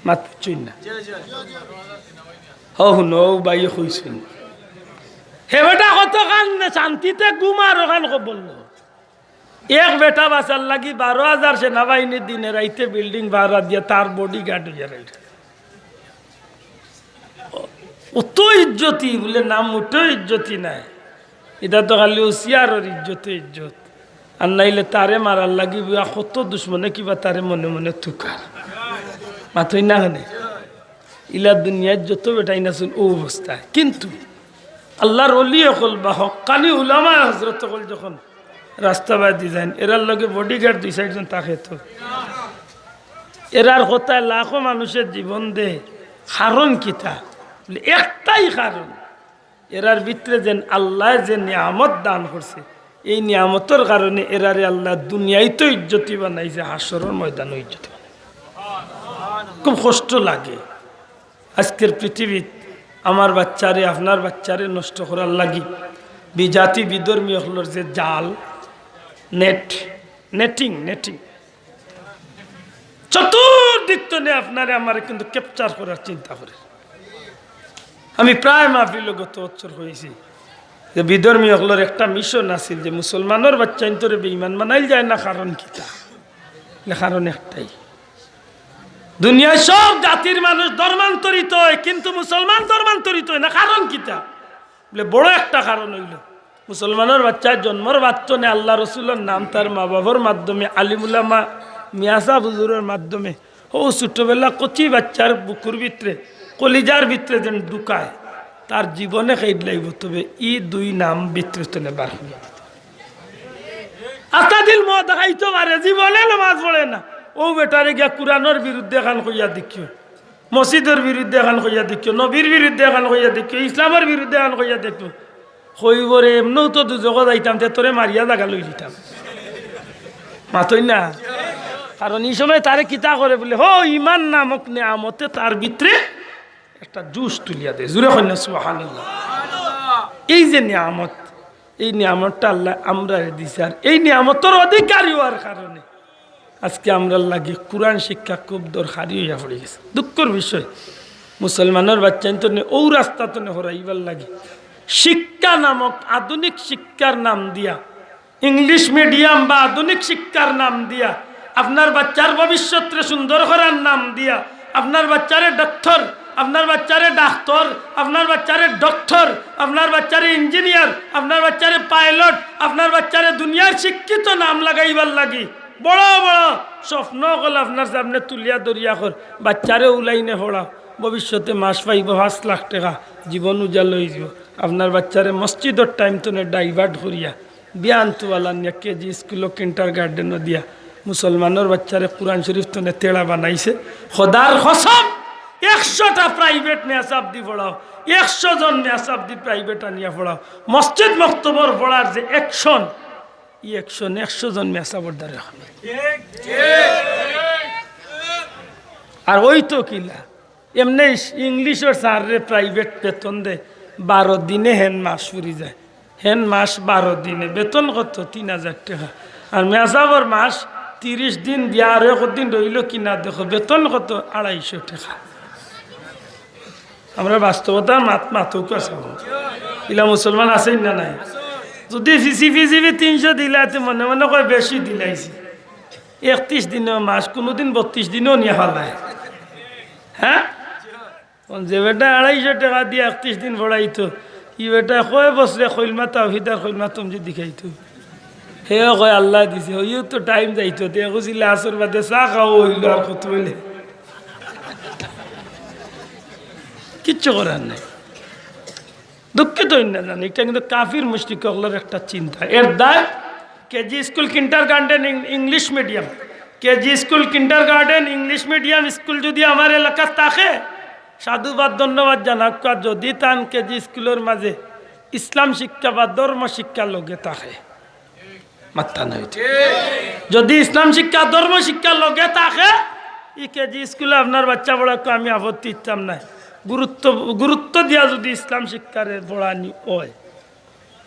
মাতইন না। হ হুনো, ও ভাই কইছইন, হে বেটা কতখান শান্তিতে ঘুমার, অখান খবর লো। এক বেটা বাঁচার লাগি বারো হাজার সেনাবাহিনী দিনে রাইতে বিল্ডিং ভাড়া দিয়া তার বডিগার্ড অইয়া রইল। অত ইজ্জতি বুলে নাম, মোটেও ইজ্জতি নায়। ইটা তো খালি হুঁশিয়ারর ইজ্জতে ইজ্জত। আর নাইলে তারে মারার লাগি বুয়া কত দুশমনে কিবা তারে মনে মনে তুকার। মাতইন না খানে। ইলা দুনিয়াত যত বেটাইন আছইন অউ অবস্থায়। কিন্তু আল্লাহর অলি অকল বা হক্কানি উলামায়ে হজরত অকল যখন রাস্তা বায়দি যাইন, এরার লগে বডিগার্ড দুই চাইরজন থাকে তো। এরার কথায় লাখো মানুষের জীবন দেয়। কারণ কিতা? বলে, একটাই কারণ, এরার ভিতরে যেন আল্লায় যে নিয়ামত দান করছে, এই নিয়ামতর কারণে এরারে আল্লায় দুনিয়াইতো ইজ্জতি বানাইছে, হাশরর ময়দানো ইজ্জতি বানাইছে। খুব কষ্ট লাগে। আজকের পৃথিবীত আমার বাচ্চারে, আপনার বাচ্চারে নষ্ট করার লাগি বিজাতি বিধর্মী অকলর যে জাল, নেট, নেটিং, নেটিং, চতুর্দিক তনে আপনারে আমারে কিন্তু ক্যাপচার করার চিন্তা করে। আমি প্রায় মাহফিলো গত বছর কইছি যে বিধর্মী অকলর একটা মিশন আছিল যে মুসলমানর বাচ্চাইন্তরে বেঈমান বানাইল যায় না, কারণ কিতা? বলে, কারণ একটাই, দুনিয়ার সব জাতির মানুষ ধর্মান্তরিত হয়, কিন্তু মুসলমান ধর্মান্তরিত হয় না। কারণ কিতা? বলে, বড় একটা কারণ অইলো, মুসলমানর বাচ্চা জন্মর বাদ তনে আল্লাহ রসুলর নাম তার মা বাবার মাধ্যমে, আলিম উলামা, মিয়াসাব হুজুরর মাধ্যমে, অউ ছোটবেলা কচি বাচ্চার বুকুর ভিতরে, কলিজার ভিতরে যেন ঢুকায়, তার জীবনে খেদ লাইব, তবে ই দুই নাম ভিতরে তনে বার করিয়া দিত। আস্তা দিল মদ খাইতো পারে, জীবনে নমাজ পড়ে না। অউ বেটারে গিয়া কুরআনর বিরুদ্ধে এখান কইয়া দেখিও, মসজিদর বিরুদ্ধে এখান কইয়া দেখিও, নবীর বিরুদ্ধে এখান কইয়া দেখিও, ইসলামর বিরুদ্ধে এখান কইয়া দেখিও। কইবো রে, এমনেও তো দুজখো যাইতাম, তে তোরে মারিয়া জাগা লই দিতাম। মাতইন না? কারণ ই সময় তারে কিতা করে বুলে, হো, ইমান নামক নিয়ামতে তার ভিতরে একটা জুশ তুলিয়া দেয়। জুরে কইন না সুবহানাল্লাহ। এই যে নিয়ামত, এই নিয়ামতটা আল্লায় আমরারে দিছে, আর এই নিয়ামতর অধিকারী অওয়ার কারণে আজকে আমরার লাগি কুরআন শিক্ষা খুব দরকারি অইয়া পড়ি গেছে। দুঃখর বিষয়, মুসলমানর বাচ্চাইন্তরে অউ রাস্তাত হরাইবার লাগি শিক্ষা নামক আধুনিক শিক্ষার নাম দিয়া, ইংলিশ মিডিয়াম বা আধুনিক শিক্ষার নাম দিয়া, আপনার বাচ্চার ভবিষ্যতরে সুন্দর করার নাম দিয়া, আপনার বাচ্চারে ডাক্তার, আপনার বাচ্চারে ডাক্তার, আপনার বাচ্চারে ডক্টর, আপনার বাচ্চারে ইঞ্জিনিয়ার, আপনার বাচ্চারে পাইলট, আপনার বাচ্চারে দুনিয়ার শিক্ষিত নাম লাগাইবার লাগি বড় বড় স্বপ্ন অকল আপনার সামনে তুলিয়া ধরিয়া কর, বাচ্চারে অউ লাইনে পড়াও, ভবিষ্যতে মাস পাইবো পাঁচ লাখ টেকা, জীবন উজাল অইযিবো। আপনার বাচ্চারে মসজিদর টাইম তনে ডাইভার্ট করিয়া বিয়ান তুয়ালা নিয়া কেজি স্কুলো, কিন্ডারগার্ডেনো দিয়া মুসলমানর বাচ্চারে কুরআন শরীফ তনে তেড়া বানাইছে। খোদার কসম, একশোটা প্রাইভেট মেসাব দি পড়াও, একশো জন মেসাব দি প্রাইভেট আনিয়া পড়াও, মসজিদ মক্তবর পড়ার যে অ্যাকশন, ই অ্যাকশন একশো জন মেসাবর দ্বারা হবে। আর অইতো কিলা, এমনে ইস-, ইংলিশর স্যাররে প্রাইভেট বেতন দে বারো দিনে, হেন মাস ফুরি যায়। হেন মাস বারো দিনে, বেতন কত? তিন হাজার টেকা। আর মেসাবর মাস তিরিশ দিন দিয়া, আর একদিন রইলো কিনা দেখো, বেতন কত? আড়াইশো টেকা। আমরা বাস্তবতার মাত-, মাতুক আছে। ইলা মুসলমান আছইন না নাই? যদি ফিসি ফিসি তিনশো দিলাইতে মনে মনে কয় বেশি দিলাইছি। একত্রিশ দিনও মাস, কুনুদিন বত্রিশ দিনও নিয়া ফালায়। হ্যাঁ? অখন যে বেটা আড়াইশো টেকা দিয়া একত্রিশ দিন পড়াইতো, ই বেটা কয় বছরে খইলমা তাওহিদ আর খইলমা তমজিদ হিকাইতো। হেও কয় আল্লায় দিছে, অইও তো টাইম যাইতো, তে এগু ছিল আছর বাদে চা খাওয়া অইলো আর কত অইলে। কিচ্ছু করার নাই। দুঃখিত অইন না জানি, ইটা কিন্তু কাফির মুশরিক অকলর একটা চিন্তা। এর দায় কেজি স্কুল, কিন্ডারগার্ডেন, ইং-, English medium, KG school, kindergarten, English medium school যদি আমার এলাকাত থাকে, সাধুবাদ, ধন্যবাদ জানাউক্কা। যদি তান কেজি স্কুলর মাঝে ইসলাম শিক্ষা বা ধর্ম শিক্ষা লগে থাকে, মাত্তা নাই। যদি ইসলাম শিক্ষা, ধর্ম শিক্ষা লগে থাকে, ই কেজি স্কুলো আপনার বাচ্চা পড়াউক্কা, আমি আপত্তি দিতাম না। গুরুত্ব, গুরুত্ব দিয়া যদি ইসলাম শিক্ষারে পড়ানি অয়,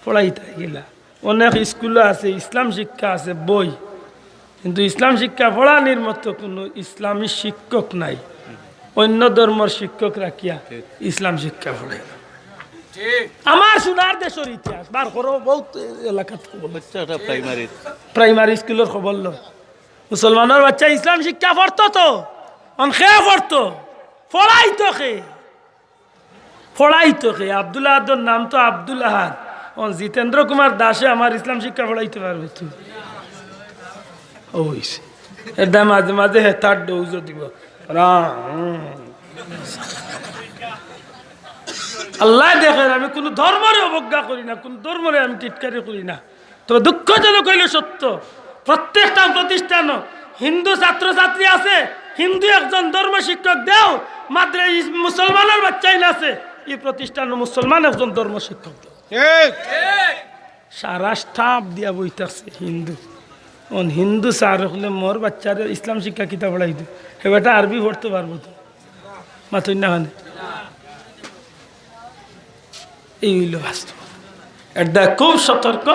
পড়াইতা গিলা। অনেক স্কুলো আছে, ইসলাম শিক্ষা আছে বই, কিন্তু ইসলাম শিক্ষা পড়ানির মতো কুনু ইসলামী শিক্ষক নাই। অইন্য ধর্মর শিক্ষক রাখিয়া ইসলাম শিক্ষা পড়ায়। আমার সোনার দেশর ইতিহাস বার করো, বউত এলাকাত খবর। বাচ্চাটা প্রাইমারি। প্রাইমারি স্কুলর খবর লো। মুসলমানর বাচ্চা ইসলাম শিক্ষা পড়তো তো, অন কে পড়তো? পড়াইতো কে? পড়াইতো কে? আব্দুল আহাদর নাম তো আব্দুল আহাদ। অন জিতেন্দ্র কুমার দাসে আমার ইসলাম শিক্ষা পড়াইতে পারবো তো? অইছে। এর দায় মাঝে মাঝে হেতার ডৌজও দিব। রাম। আল্লায় দেখের, আমি কুনু ধর্মরে অবজ্ঞা করি না, কুনু ধর্মরে আমি টিটকারি করি না। তবে দুঃখজনক অইলো সত্য, প্রত্যেকটা প্রতিষ্ঠানো হিন্দু ছাত্রছাত্রী আছে, হিন্দু একজন ধর্ম শিক্ষক দেও, মাদ্রাসা মুসলমানর বাচ্চাইন আছে, ই প্রতিষ্ঠানো মুসলমান একজন ধর্ম শিক্ষক দেও। সারা স্টাফ দিয়া বই থাকছে হিন্দু। অন হিন্দু স্যার অকলে মোর বাচ্চারে ইসলাম শিক্ষা কিতা পড়াইতো? হে বেটা আরবি পড়তো পারবো তো? মাতইন না কেনে? এই অইলো বাস্তব। এর দায় খুব সতর্ক,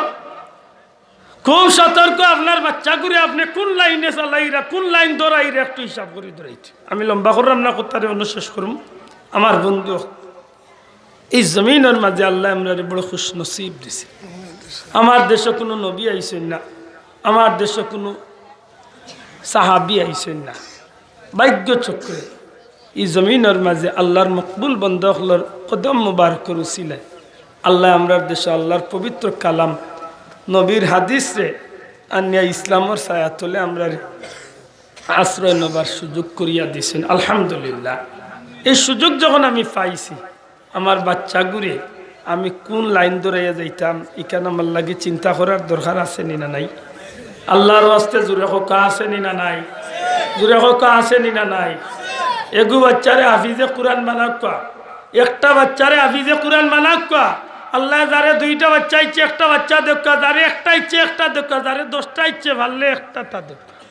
খুব সতর্ক। আপনার বাচ্চাগুরে আপনে কুন লাইনে চালাইরা, কুন লাইন ধরাইরা, একটু হিসাব করি ধরাইতে। আমি লম্বা কররাম না, কথারে অনো শেষ করমু। আমার বন্ধু, ই জমিনর মাঝে আল্লায় আমরারে বড় খুশনসিব দিছে। আমার দেশো কুনু নবী আইছইন না, আমার দেশো কুনু সাহাবী আইছইন না। ভাগ্য চক্রে ই জমিনর মাঝে আল্লার মকবুল বন্দা অকলর কদম মুবারকর উসিলায় আল্লায় আমরার দেশো আল্লার পবিত্র কালাম, নবীর হাদিসরে আনিয়া ইসলামর ছায়াতলে আমরারে আশ্রয় নেবার সুযোগ করিয়া দিছইন। আলহামদুলিল্লাহ, এই সুযোগ যখন আমি পাইছি, আমার বাচ্চাগুরে আমি কুন লাইন ধরাইয়া যাইতাম, ইখান আমার লাগি চিন্তা করার দরকার আছে নি না নাই? আল্লাহর ওয়াস্তে জুরে কউক্কা, আছে নি না নাই? জুরে কউক্কা, আছে নি না নাই? এগু বাচ্চারে হাফিজে কুরআন বানাউক্কা, একটা বাচ্চারে হাফিজে কুরআন বানাউক্কা। আল্লায় যারে দুইটা বাচ্চা ইচ্ছে একটা বাচ্চা দেউক্কা, যারে একটা ইচ্ছে একটা দেউক্কা, যারে দশটা ইচ্ছে পারলে একটা তা দেউক্কা।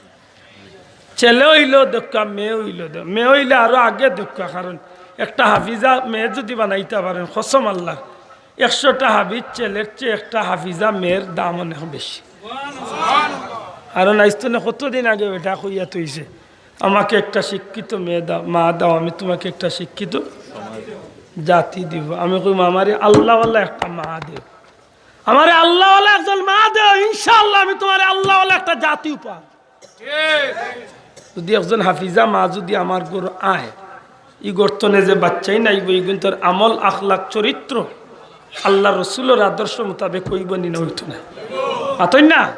ছেলে অইলো দেউক্কা, মেয়ে অইলো দে-, মেয়ে অইলে আরো আগে দেউক্কা, কারণ একটা হাফিজা মেয়ে যুদি বানাইতা পারেন, কসম আল্লাহর, একশোটা হাফিজ ছেলের চেয়ে একটা হাফিজা মেয়ের দাম অনেক বেশি। কারণ আইজ তনে কতদিন আগে বেটা কইয়া থইছে, "আমাকে একটা শিক্ষিত মেয়ে দাও, মা দাও, আমি তোমাকে একটা শিক্ষিত জাতি দিব।" আমি কইমু, "আমারে আল্লাহওয়ালা একটা মা দেও, আমারে আল্লাহওয়ালা একজন মা দেও, ইনশাআল্লাহ আমি তোমারে আল্লাহওয়ালা একটা জাতি উপহার।" যুদি একজন হাফিজা মা যুদি আমার ঘরো আয়, ই ঘর তনে যে বাচ্চাইন আইবো, ইগুইন্তর আমল, আখলাক, চরিত্র আল্লাহর রসুলর আদর্শ মোতাবেক অইবো নি না অইতো না? মাতইন না?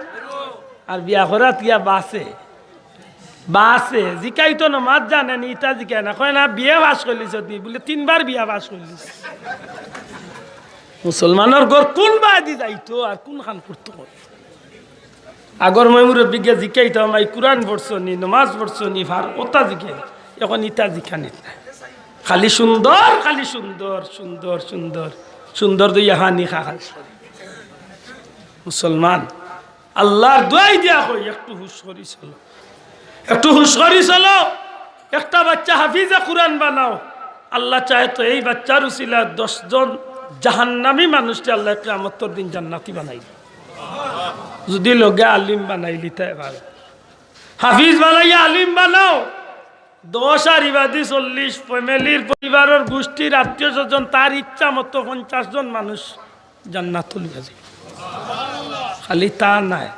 আর বিয়া করাত গিয়া বাসে, বাসে জিকাইতো নমাজ জানে নি, ইতা জিকায় না, কয় না, "বিয়া পাস করলিছত নি?" বুলে, "তিনবার বিয়া পাস করলিছি।" মুসলমানর ঘর কুন বায়দি যাইতো আর কুনখান করতো? আগর ময় মুরব্বিগে জিকাইতাম, "ভাই, কুরআন পড়ছো নি, নমাজ পড়ছো নি, ফার-, ওতা জিকাই।" এখন ইতা জিকানিত নাই। খালি সুন্দর, খালি সুন্দর, সুন্দর, সুন্দর, সুন্দর দুইয়া হানি খা খালি। মুসলমান, আল্লাহর দোয়াই দিয়া কই, একটু হুশ করি চলো, একটু হুশ করি চলো। একটা বাচ্চা হাফিজে কুরআন বানাও। আল্লাহ চায় তো এই বাচ্চার উসিলা দশ জন জাহান্নামী মানুষরে আল্লাহ কিয়ামতর দিন জান্নাতি বানাইল। যুদি লগে আলিম বানাইলিতায় পারে, হাফিজ বানাইয়া আলিম বানাও, দশ আর ইবাদি চল্লিশ, ফ্যামিলির, পরিবারর, গোষ্ঠীর, আত্মীয় স্বজন, তার ইচ্ছা মতো পঞ্চাশ জন মানুষ জান্নাত অইয়া যাইবো। খালি তা নায়,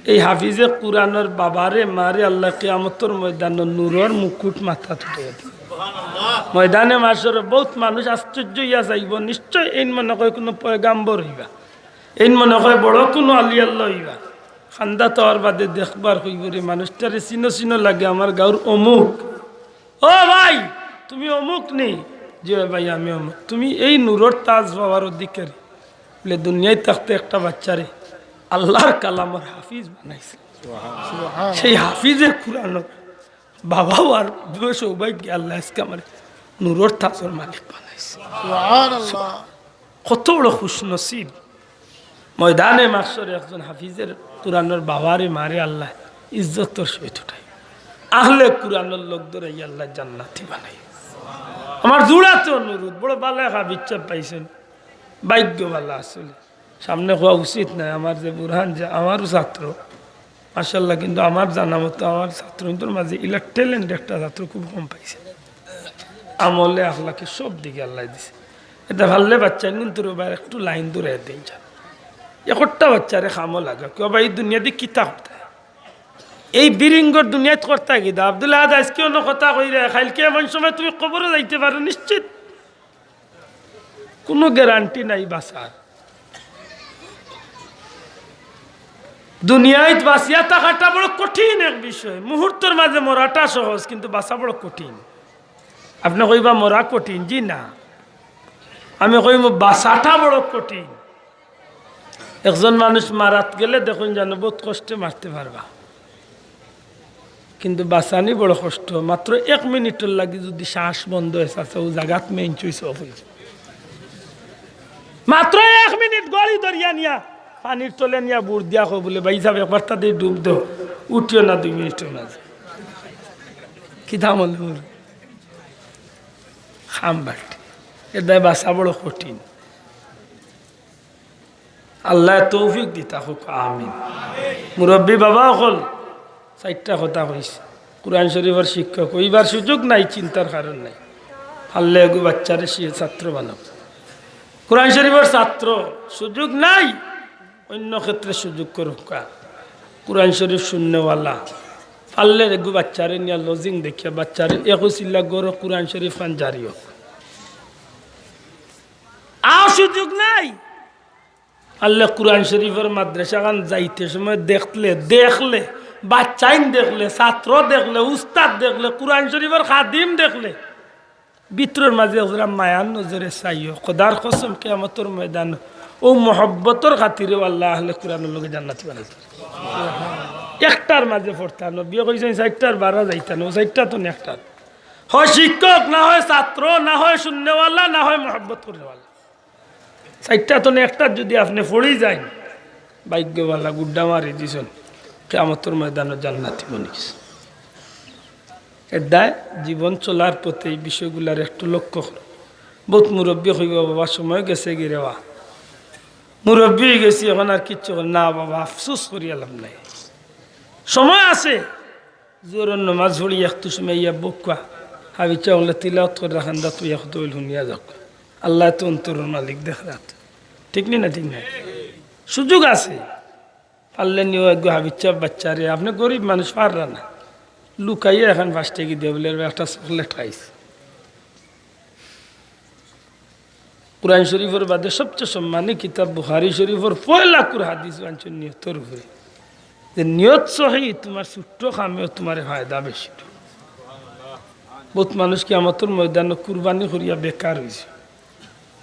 এই হাফিজে কুরআনর বাবারে মারে আল্লাহ কিয়ামতর ময়দানো নূরর মুকুট মাথাত উঠাইয়া দিবো। ময়দানে মাশরো বউত মানুষ আশ্চর্য অইয়া যাইবো, নিশ্চয় এইন মনে কয় কুনু পয়গাম্বর অইবা, এইন মনে কয় বড় কুনু আলি আল্লাহ অইবা। কান্দাত আওয়ার বাদে দেখবার কইবো, "রে, মানুষটারে চিনো চিনো লাগে, আমার গাউর অমুক।" "ও ভাই, তুমি অমুক নি?" "জি অয় ভাই, আমি অমুক।" "তুমি এই নূরর তাজ পাওয়ার অধিকারী।" বুলে, "দুনিয়াত থাকতে একটা বাচ্চারে আল্লাহর কালামর হাফিজ বানাইছে।" সেই হাফিজে কুরআনর বাবাও আর বড় সৌভাগ্য, আল্লাহ আইজকে আমারে নূরর তাজর মালিক বানাইছে। সুবহানাল্লাহ। কত বড় খুশনসিব। ময়দানে মাশরো একজন হাফিজে কুরআনর বাবারে মারে আল্লাহ ইজ্জতর সহিত উঠাই, আহলে কুরআনর লোক ধরে আল্লাহ জান্নাতি বানাই। আমার জুড়াতে অনুরোধ, বড় ভালা এক হাফিজ সাব পাইছইন, ভাগ্য ভালা আসলে। সামনে কওয়া উচিত নায়, আমার যে বুরহান, যে আমারও ছাত্র, মাশাআল্লাহ, কিন্তু আমার জানা মতো আমার ছাত্রইন্তর মাঝে ইলা talent একটা ছাত্র খুব কম পাইছে। আমলে আখলাকে সব দিকে আল্লায় দিছে। ইটা পারলে বাচ্চাইন্তরে একটু লাইন ধরাই দেইন যান। একটা বাচ্চারে কামো লাগা, কিবা এই দুনিয়াদি কিতা করতা? এই বিরিঙ্গর দুনিয়াত করতা কিতা? আব্দুল আহাদ আইজকে অন্য কথা কইরা, কাইলকে এমন সময় তুমি কবরো যাইতে পারো নিশ্চিত। কুনু guarantee নাই বাঁচার। দুনিয়াত বাঁচিয়া থাকাটা বড় কঠিন এক বিষয়। মুহূর্তর মাঝে মরাটা সহজ, কিন্তু বাঁচা বড় কঠিন। আপনে কইবা, "মরা কঠিন?" জি না, আমি কইমু, "বাঁচাটা বড় কঠিন।" একজন মানুষ মারাত গেলে দেখইন যেন বউত কষ্টে মারতে পারবা, কিন্তু বাঁচানি বড় কষ্ট। মাত্র এক মিনিটর লাগি যুদি শ্বাস বন্ধ অয়, চাচা, অউ জাগাত main switch off অইছে। মাত্র এক মিনিট ঘড়ি ধরিয়া নিয়া পানির তলে নিয়া বুড় দিয়া কও বুলে, "ভাই সাব, একবার তাতে ডুব দেও, উঠিও না দুই মিনিটর মাঝে।" কিতা মনে অইল? খাম বাটি। এর দায় বাঁচা বড় কঠিন। আল্লায় তৌফিক দিতা হউক, আমিন। মুরব্বি বাবা অকল, চাইরটা কথা কইছি। কুরআন শরীফর শিক্ষক অইবার সুযোগ নাই, চিন্তার কারণ নাই। পারলে এগু বাচ্চারে সে ছাত্র বানাও। কুরআন শরীফর ছাত্র সুযোগ নাই, অইন্য ক্ষেত্রে সুযোগ করউক্কা। কুরআন শরীফ শুননেওয়ালা, পারলে এগু বাচ্চারে নিয়া lodging দেখিয়া বাচ্চারে একু চিল্লা গরো কুরআন শরীফ খান জারি অউক। আর সুযোগ নাই। আল্লাহ কুরআন শরীফর মাদ্রাসা খান যাইতে সময় দেখলে, দেখলে, বাচ্চাইন দেখলে, ছাত্র দেখলে, উস্তাদ দেখলে, কুরআন শরীফর খাদিম দেখলে, ভিতরর মাঝে একজরা মায়ার নজরে চাইও। খোদার কসম, কিয়ামতর ময়দান অউ মহব্বতর খাতিরেও আল্লাহ আহলে কুরআনর লগে জান্নাতি বানাইতো। একটার মাঝে পড়তা, নবীয়ে কইছইন চাইরটার বারা যাইতা না, অউ চাইরটা তো একটার। হয় শিক্ষক, না হয় ছাত্র, না হয় শুননেওয়ালা, না হয় মহব্বত করনেওয়ালা। চাইরটা তো একটার যুদি আপনে পড়ি যাইন, ভাগ্যবালা গুড্ডা মারি দিছইন, কিয়ামতর ময়দানো জান্নাতি বনি গেছইন। এর দায় জীবন চলার পথে এই বিষয়গুলার একটু লক্ষ্য করো। বউত মুরব্বি কইবা, "বাবা, সময় গেছে গি রে বা, মুরব্বি অই গেছি, এখন আর কিচ্ছু কর-," না বাবা, আফসোস করিয়া লাভ নাই। সময় আছে। জোহরর নমাজ পড়ি একটু সময় ইয়া বউক্কা, হাফিজ ছাব অকলে তিলাওত কররা, কান্দাত বইয়া কত অইল হুনিয়া যাউক্কা। আল্লায় তো অন্তরর মালিক, দেখরা তো। ঠিক নি না? ঠিক না? সুযোগ আছে। পারলে নিও একগু হাফিজ ছাব বাচ্চারে, আপনে গরিব মানুষ, পাররা না, লুকাইয়া একখান পাঁচ টেকা দিয়া বলে, "একটা চকলেট খাইছ।" কুরআন শরীফর বাদে সবচে সম্মানী কিতাব বুখারী শরীফর পয়লা কুর হাদিস বানছইন নিয়তর উপরে, যে নিয়ত সহি, তুমার ছুট্ট কামেও তুমারে ফায়দা বেশি। বউত মানুষ কিয়ামতর ময়দানো কুরবানি করিয়া বেকার অইছে।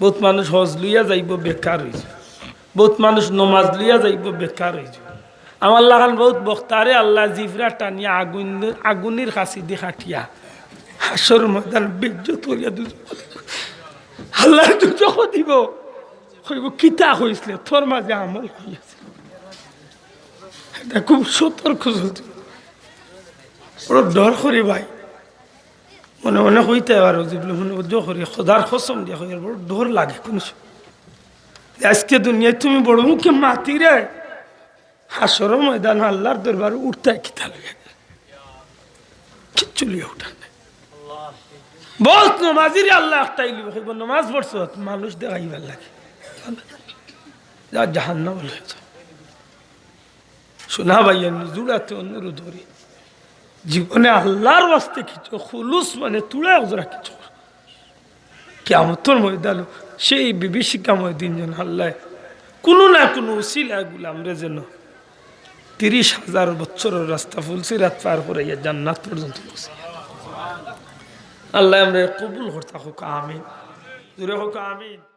বউত মানুষ হজ লইয়া যাইবো, বেকার অইযিবো। বউত মানুষ নমাজ লইয়া যাইবো, বেকার অইযিবো। আমার লাখান বউত বক্তারে আল্লায় জিফরা টানিয়া আগুন, আগুনির কাছিদি কাটিয়া হাশর ময়দান বেইজ্জত করিয়া দুজখো দিবো। আল্লায় দুজখো দিবো। কইবো, "কিতা কইছলে? তোর মাঝে আমল কই আছে?" ইটা খুব সতর্ক চলতে। বড় ডর করি ভাই। মনে মনে কইতে পারো যে, বলে, মনে মনে করি, খোদার কসম দিয়া কই, বড় ডর লাগে কোন সময়। যে আজকে দুনিয়াত তুমি বড় মুখে মাতিরে, হাশরর ময়দান আল্লার দরবারো উঠতায় কিতা লইয়া? কিচ্ছু লইয়া উঠার নাই। বউত নমাজিরে আল্লায় একটাই লইবো, কইবো, "নমাজ পড়ছো?" মানুষ দেখাইবার লাগি। যা জাহান্নাম লইয়া যা। সোনা ভাইয়াইন, জুড়াতে অনুরোধ করি, জীবনে আল্লার ওয়াস্তে কিছু খুলুস মানে তুলা একজরা কিছু কর। কিয়ামতর ময়দানো সেই বিভীষিকাময় দিন যেন আল্লায় কুনু না কুনু উসিলায় গুলামরে যেন তিরিশ হাজার বছরর রাস্তা ফুলসিরাত পার করাইয়া জান্নাত পর্যন্ত পৌঁছাইয়া। আল্লায় আমরারে কবুল করতা কউক্কা, আমিন। জোরে কউক্কা, আমিন।